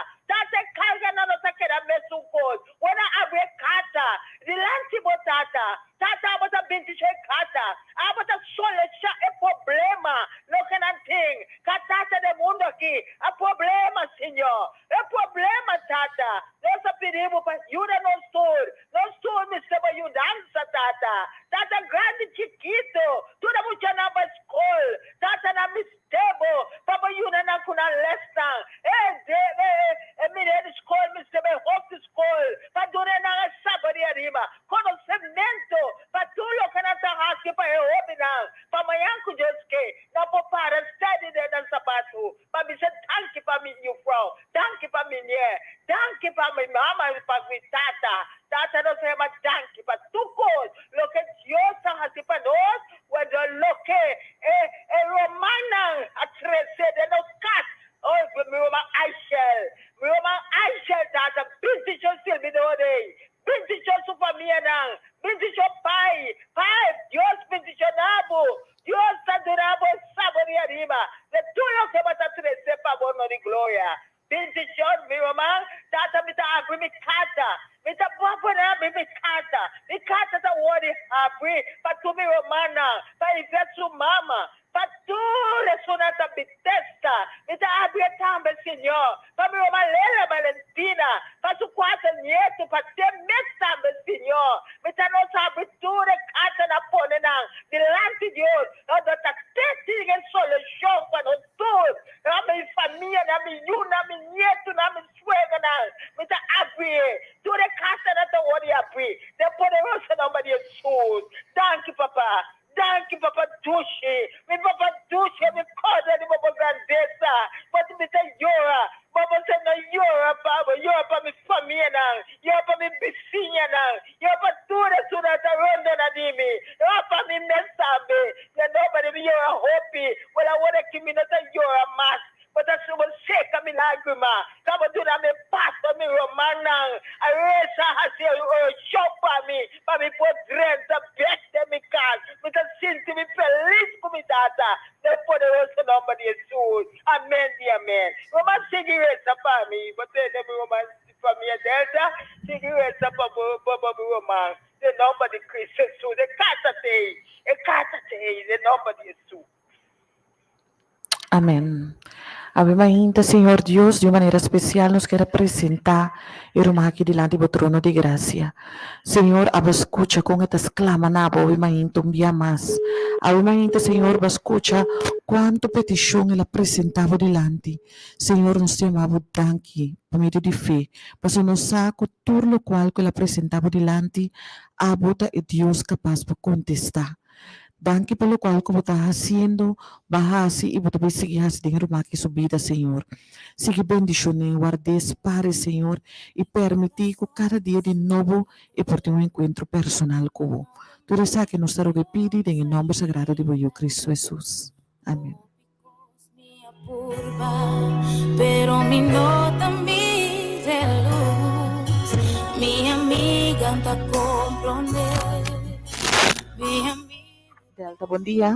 De tur loke bo ta trese pa bo no di gloria. Bendishon, mi ruman. Tata, mi ta abri mi karta. Mi ta proponé abri mi karta. Mi karta ta wòrdu habri pa tur mi rumannan, pa Ivette su mama, pa tur esunnan ta Bethesda. Mi ta abri e tambe, Señor, pa mi ruman Lela Valentina, pa su kuater nietu, pa te mes tambe, Señor. Mi ta nos habri tur e kartanan pone nan dilanti Dios, no ta te tin e solushon pa nos Tur, na mi famia, na mi yunan, mi nietunan, mi suegranan, mi ta abri tur e kasanan ta wòrdu abri den poderoso nòmber di Hesus. Danki Papa, danki Papa dushi, mi Papa dushi, mi kòrda riba bo grandesa, pasobra mi ta yora, bo bo sa no yora pa bo, yora pa mi famianan, yora pa mi bisiñanan, yora pa tur esunnan ta rondona di mi, yora pa mi mes tambe. Den nòmber di mi yora hopi. Wel awor aki mi no ta yora mas, bo ta subo seka mi lágrima. Ka bo duna mi pas pa mi rumannan a resa hasi orashon pa mi, pa mi por drenta bek den mi kas. Mi ta sinti mi felis ku mi Tata, den poderoso nòmber di Hesus. Amen di amen. Ruman sigui resa pa mi. Bo tende mi ruman di famia Delta? Sigui resa pa bo pa mi ruman. Den nòmber di Cristo Hesus. E kasa t'ei. E kasa t'ei. Den nòmber di Hesus. Amen. Awe mainta, Señor Dios, di un manera spesial nos kier a presentá e ruman aki dilanti bo trono di grasia. Señor, abo skucha kon e ta sklama na bo awe mainta un bia mas. Awe mainta, Señor, bo a skucha kuantu petishon el a presentá bo dilanti. Señor, nos ta yama bo danki pa medio di fe, pasobra nos sa ku tur lokual ku el a presentá bo dilanti, abo ta e Dios kapas pa kontestá. Danki pa lokual ku bo ta hasiendo, bo a hasi i bo ta bai sigui hasi den e ruman aki su bida, Señor. Sigui bendishon'é, ward'é, spar'é, Señor, i permití ku kada dia di nobo e por tin un enkuentro personal ku bo. Tur esaki nos ta roga i pidi den e nòmber sagrado di bo Yu Kristu Hesus. Amen. Delta bon dia.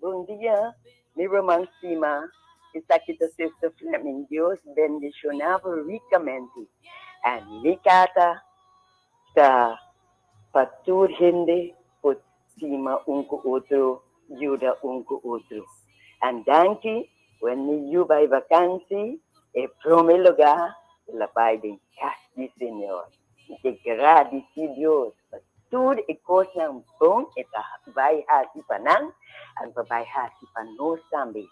Bon dia mi ruman stima esaki ta Sister Fleming Dios bendiciona bo ricamente and mi carta ta pa tur hende por stima un ku otro, yuda un ku otro. And danki wen mi yu bai vakansi e prome luga el a bai den kas di Señor. Mi ke gradisi Dios pa tur e kosnan bon e ta bai hasi pa nan and pa bai hasi pa nos tambe.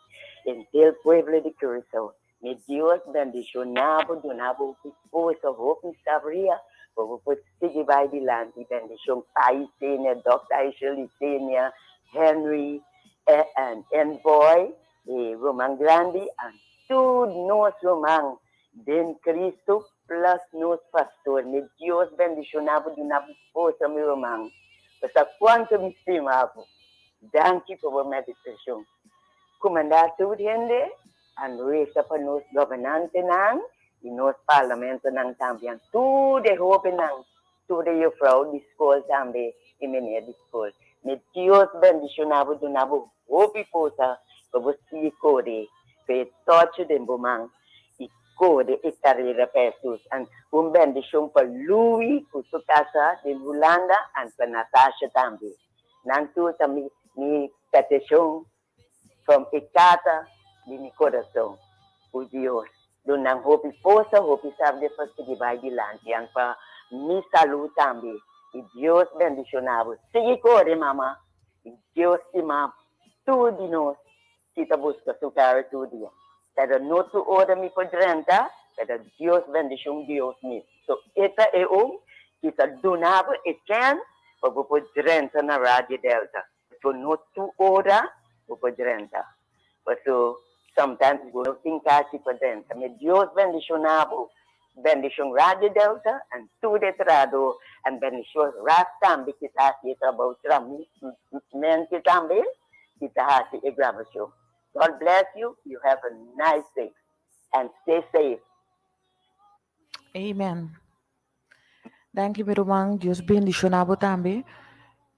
Henter pueblo di Curaçao Mi Dios bendiciona bo duna bo hopi forsa hopi sabria pa bo por sigui bai dilanti bendicion pa Isenia Doctor Aishel Isenia Henry and Envoy e ruman grandi and tur nos ruman den Cristo plus nos pastor mi Dios bendiciona bo duna bo forsa mi ruman pasobra cuanto mi stima bo danki pa bo meditacion Kumandá tur hende a resa pa nos gobernantenan i nos parlamentonan tambe. Tur e hóbennan, tur e yufrou di skol tambe i meneer di skol. Me Dios bendishoná bo, duna bo hopi forsa pa bo sigui kore ku e tòchi den bo man i kore e karera pa Hesus. Un bendishon pa Louis ku su kasa den Hulanda an pa Natasha tambe. Nan tur ta mi mi petishon from e tata di mi korason ku Dios dun nan hopi forsa hopi sabde pa sigui bai dilanti an pa mi salu tambe i Dios bendishona bo sigui kore mama i Dios stima tur di nos si ta buska su kara tur dia pero no tur ora mi por drenta pero Dios bendishon Dios mis so e ta e un ki ta duna bo e chèns pa bo por drenta na Radio Delta. So no tur ora bo por drenta. Paso sometimes bo no tin casi pa drenta. Me Dios bendiciona bo. Bendicion Radio Delta and tur e trahador and bendicion Raf tambe ki ta haci e trabou mente tambe ki ta haci e grabacion. God bless you, you have a nice day and stay safe. Amen. Danki mi ruman, Dios bendiciona bo tambe.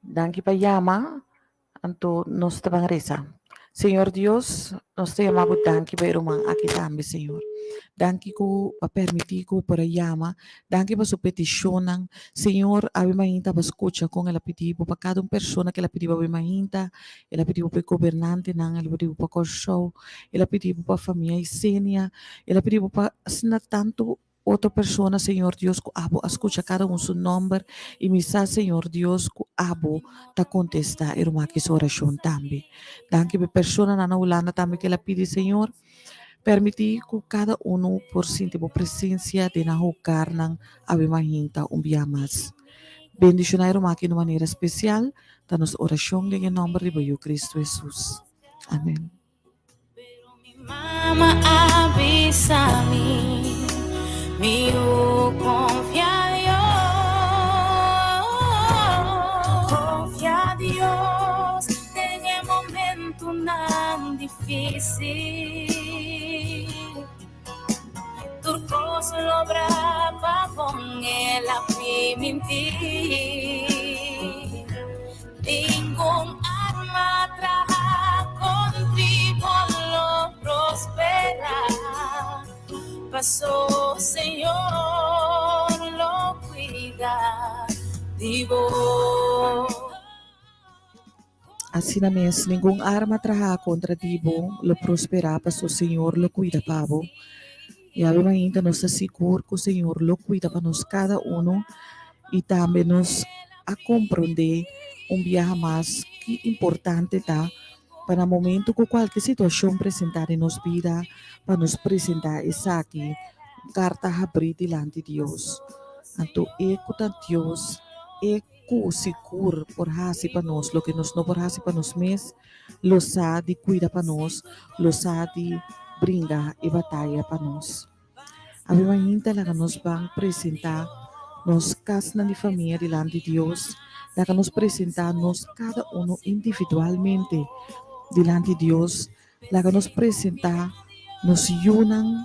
Danki pa yama. Anto nos ta ban reza. Señor Dios, nos ta yama bo danki pa e ruman aki tambe, Señor. Danki ku bo a permití ku por a yama. Danki pa su petishonnan. Señor, awe mainta bo a skucha kon el a pidi bo pa kada un persona ku el a pidi bo awe mainta. El a pidi bo pa e gobernantenan, el a pidi bo pa Kòrsou, el a pidi bo pa famia Isenia, el a pidi bo pa asina tantu otro persona, Señor Dios, ku abo a skucha kada un su nòmber, i mi sa, Señor Dios, ku abo ta kontestá e ruman aki su orashon tambe. Danki pa e personanan na Hulanda tambe ku el a pidi, Señor. Permití ku kada unu por sinti bo presensia den nan hogarnan awe mahinta un bia mas. Bendishoná e ruman aki na un manera spesial, ta nos orashon den e nòmber di bo Yu Kristu Hesus. Amèn. Asina mes, ningun arma trahá kontra di bo lo prosperá, paso Señor lo kuida pa bo. Yawe mainta nos ta sigur ku Señor lo kuida pa nos kada uno i tambe nos a komprondé un biaha mas ki importante ta pa na momento ku kualke situashon presentá den nos bida pa nos presentá esaki un karta habrí dilanti Dios. Anto e ku ta Dios, e ku sigur por hasi pa nos loke nos no por hasi pa nos mes, lo sa di kuida pa nos, lo sa di bringa e bataya pa nos. Awe mainta laga nos ban presentá nos kasnan di famia dilanti Dios, laga nos presentá nos kada uno individualmente dilanti Dios, laga nos presentá nos yunan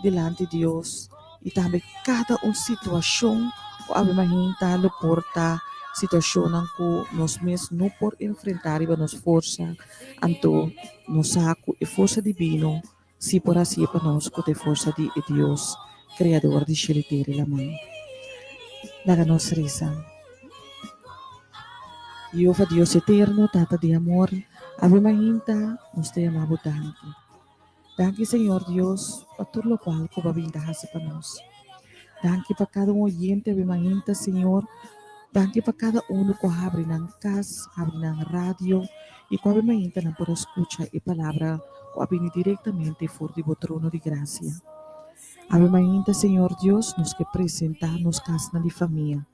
dilanti Dios i tambe kada un situashon ku awe mainta lo por ta situashonnan ku nos mes no por enfrentá riba nos forsa, anto nos sa ku e forsa dibino Si por hasié pa nos ku ta e forsa di e Dios Kreador di shelu, tera i laman. Laga nos resa. Jehova Dios eterno, Tata di amor, awe mainta nos ta yama bo danki. Danki Señor Dios pa tur lokual ku bo a bin ta hasi pa nos. Danki pa kada un oyente awe mainta Señor. Danki pa kada unu ku a habri nan kas, habri nan radio i ku awe mainta nan por a skucha e palabra ku a bini direktamente for di bo trono di grasia. Awe mainta Señor Dios nos ke presentá nos kasnan di famia.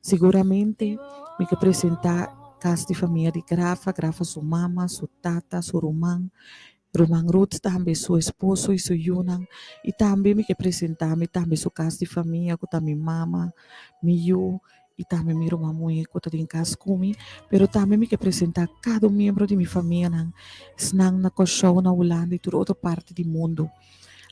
Siguramente mi ke presentá kas di famia di Grafa, Grafa su mama, su tata, su ruman, Ruman Ruth tambe, su esposo i su yunan, i tambe mi ke presentá mi tambe su kas di famia ku ta mi mama, mi yu i tambe mi ruman muhé ku ta den kas ku mi, pero tambe mi ke presentá kada un miembro di mi famianan, esnan na Kòrsou, na Hulanda i tur otro parti di mundu.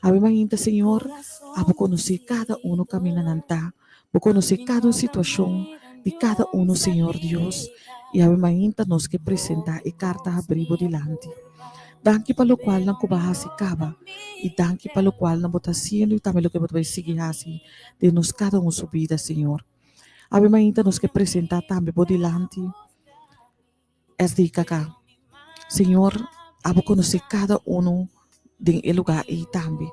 Awe mainta, Señor, abo konosé kada unu kaminda nan ta. Bo konosé kada un situashon di kada unu, Señor Dios, i awe mainta nos ke presentá e karta habrí bo dilanti. Danki pa lokualnan ku bo a hasi kaba, i danki pa lokualnan bo ta hasiendo i tambe loke bo ta bai sigui hasi den nos kada un su bida, Señor. Awe mainta nos ke presentá tambe bo dilanti SDKK. Señor, abo konosé kada unu den e lugá ei tambe.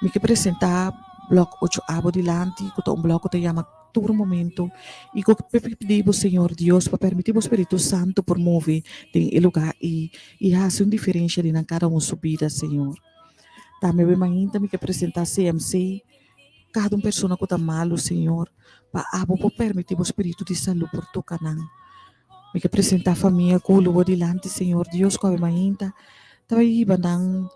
Mi ke presentá blòk ocho A bo dilanti, ku ta un blòk ku ta yama tur momento i ku ke pidi bo, Señor Dios, pa permití bo Spiritu Santu por move den e lugá ei i hasi un diferensha den nan kada un su bida, Señor. Tambe bo mainta mi ke presentá CMC, kada un persona ku ta malu, Señor, pa abo por permití bo Spiritu di salú por toka nan. Mi ke presentá famia ku lo bo dilanti, Señor Dios, ku awe mainta ta bai hiba nan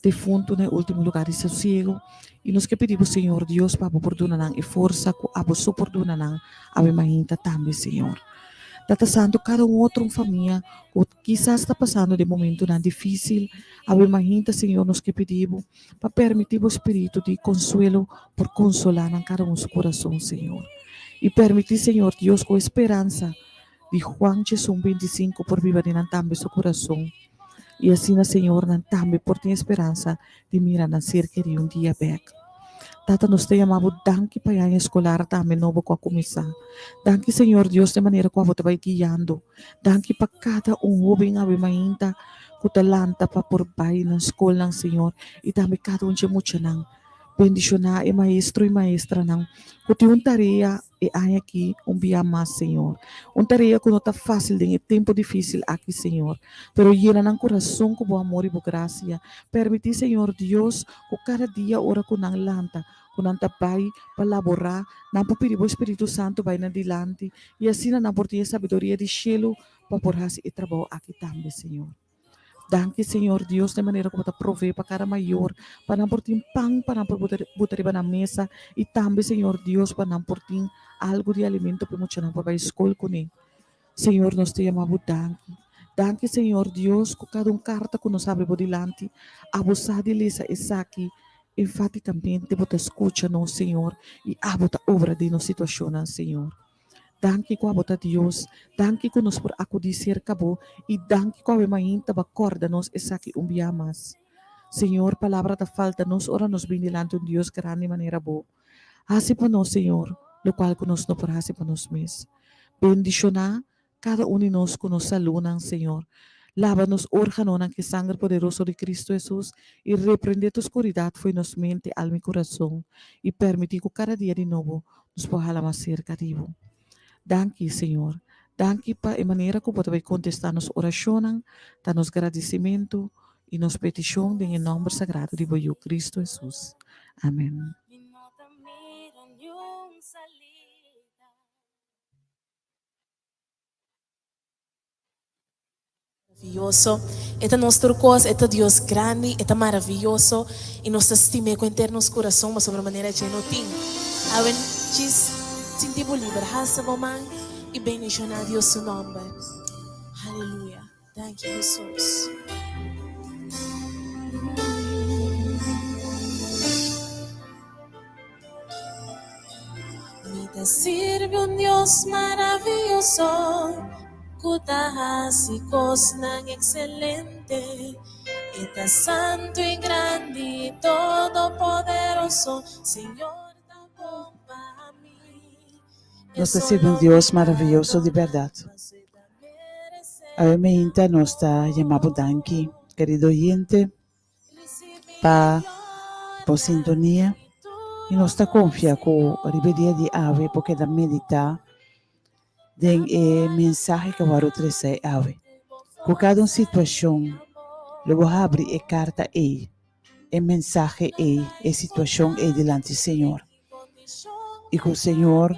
defuntu na e último lugá di sosiego. I nos ke pidi bo, Señor Dios, pa bo por duna nan e forsa ku abo so por duna nan awe mainta tambe, Señor. Tata Santu, kada un otro un famia ku kisas ta pasando den momentunan difísil, awe mainta, Señor, nos ke pidi bo pa permití bo Spiritu di konsuelo por konsolá nan kada un su kurason, Señor. I permití, Señor Dios, ku e speransa di Juan 18, 25 por biba den nan tambe su kurason. I asina, Señor, nan tambe por tin e speransa di mira nan ser kerí un dia bèk. Tata, nos ta yama Bo danki pa e aña eskolar tambe nobo ku a kuminsá. Danki, Señor Dios, den manera ku abo ta bai guiando. Danki pa kada un hóben awe mainta ku ta lanta pa por bai nan skolnan, Señor, i tambe kada un dje muchanan. Bendishoná e maestro i maestranan ku tin un tarea e aña aki un bia mas, Señor. Un tarea ku no ta fásil den e tempu difísil aki, Señor. Pero yena nan kurason ku bo amor i bo grasia. Permití, Señor Dios, ku kada dia ora ku nan lanta, ku nan ta bai pa laborá, nan por pidi bo Spiritu Santu bai nan dilanti, i asina nan por tin e sabiduria di shelu pa por hasi e trabou aki tambe, Señor. Danki Señor Dios den manera ku bo ta provee pa kada mayor, pa nan por tin pan pa nan por buta riba nan mesa i tambe Señor Dios pa nan por tin algu di alimento pa e muchanan por bai skol kuné. Señor nos ta yama bo danki. Danki Señor Dios ku kada un karta ku nos habri bo dilanti abo sa di lesa esaki enfatikamente bo ta skucha nos Señor i abo ta obra den nos situashonnan Señor. Danki ku abo ta Dios, danki ku nos por akudí serka bo i danki ku awe mainta bo a kòrda nos esaki un bia mas. Señor, palabra ta falta nos ora nos bin dilanti un Dios grandi manera bo. Hasi pa nos, Señor, lokual ku nos no por hasi pa nos mes. Bendishoná kada un di nos ku nos salúnan, Señor. Laba nos órganonan ku e sanger poderoso di Kristu Hesus i reprendé tur skuridat fo'i nos mente, alma i kurason i permití ku kada dia di nobo nos por hala mas serka di bo. Danki, Señor. Danki pa e manera ku bo ta bai kontestá nos orashonnan. Ta nos gradisimentu i nos petishon den e nòmber sagrado di bo Yu, Kristu Hesus. Amèn. Maraviyoso. E ta nos tur kos, e ta Dios grandi, e ta maraviyoso i nos ta stim'é ku henter nos kurason pasobra manera dje no tin. Awe djis sinti bo liber, hasa bo man i bendishoná Dios su nòmber. Haleluya. Danki Hesus. Mi ta sirbi un Dios maraviyoso ku ta hasi kosnan ekselente. E ta santu i grandi i todopoderoso. Señor ta bon pa mi. Nos ta sirbi un Dios maraviyoso di bèrdat. Awe meinta nos ta yama bo danki, kerido oyente. pa bo sintonia y nos ta confia cu riba e dia di awe bo keda medita den e mensahe cu wou trece awe. Cu cada un situacion lo bo habri e carta ey, e mensahe ey, e situacion ey dilanti Señor y cu Señor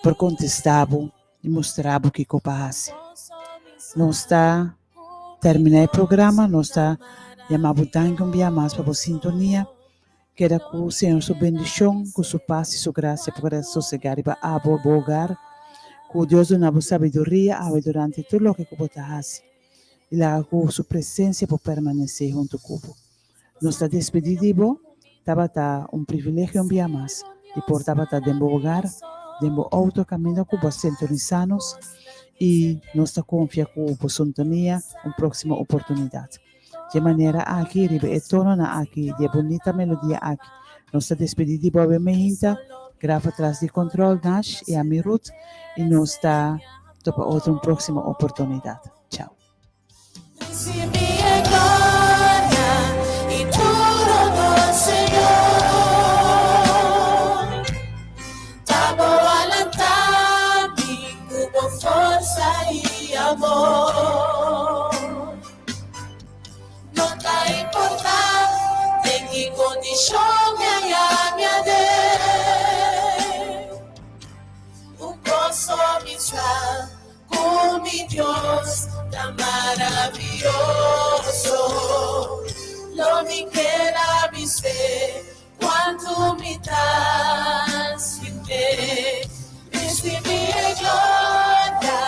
por contesta bo y mustra bo kico pa haci. Nos ta. Termina e programa nos ta yama bo danki un bia mas pa bo sintonia. Keda ku Señor su bendishon, ku su pas i su grasia por keda sosega riba abo i bo hogar. Ku Dios duna bo sabiduria awe durante tur loke ku bo ta hasi i laga ku su presensia por permanesé huntu ku bo. Nos ta despedí di bo. Tabata un privilegio un bia mas di por tabata den bo hogar, den bo outo kaminda ku bo a sintonisá nos i nos ta konfia ku bo sintonia un próksimo oportunidat. Dje manera aki, riba e tononan aki di e bunita melodia aki, nos ta despedí di bo awe meinta, Grafa tras di control, Nash i ami Ruth, i nos ta topa otro un próksimo oportunidat. Chao. Ku mi Dios ta maravioso. Lo mi keda bis'é kuantu mi ta stim'é. Risibí e gloria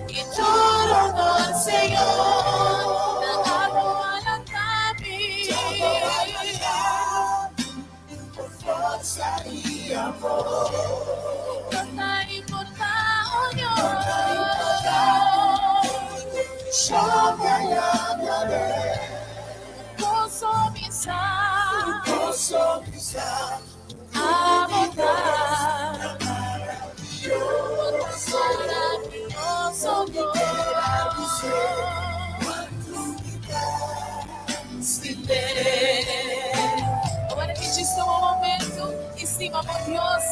i tur honor, Señor. Na abo a lanta mi. Ku forsa i amor. No ta importa, oh Dios. No ta importa. sa Abo ta maraviyoso Dios. Awor aki djis tuma un momento i stima bo Dios.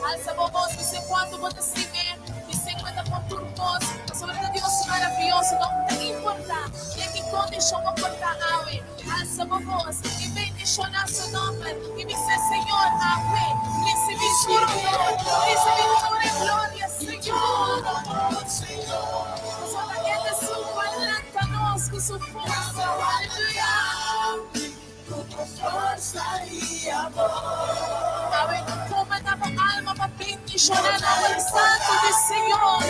Alsa bo bos, bis'é kuantu bo ta stim'é, bis'é ku e ta por tur kos, pasobra ta Dios maravioso. No ta importá den ki kondishon bo por ta awe, alsa bo bos i bendishoná su nòmber i bis'é, Señor, awe risibí tur honor, risibí tur e gloria, Señor. Pasobra e ta esun ku a lanta nos ku su forsa. Aleluya! Awe no tuma na bo alma pa bendishoná nomber santu di Señor.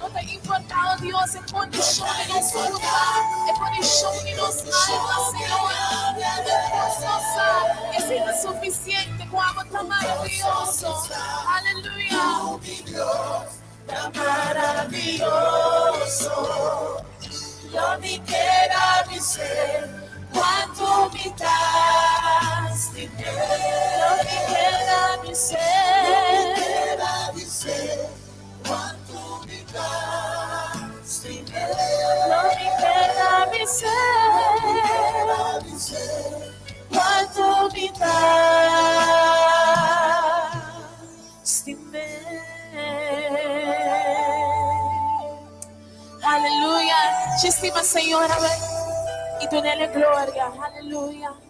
No ta importá, oh Dios, e kondishon di nos kurpa, e kondishon di nos alma, Señor. Tur kos nos sa, esei ta sufisiente ku abo ta maravioso. Aleluya! Aleluya! Dje stima Señor awe i dun'El e gloria. Aleluya!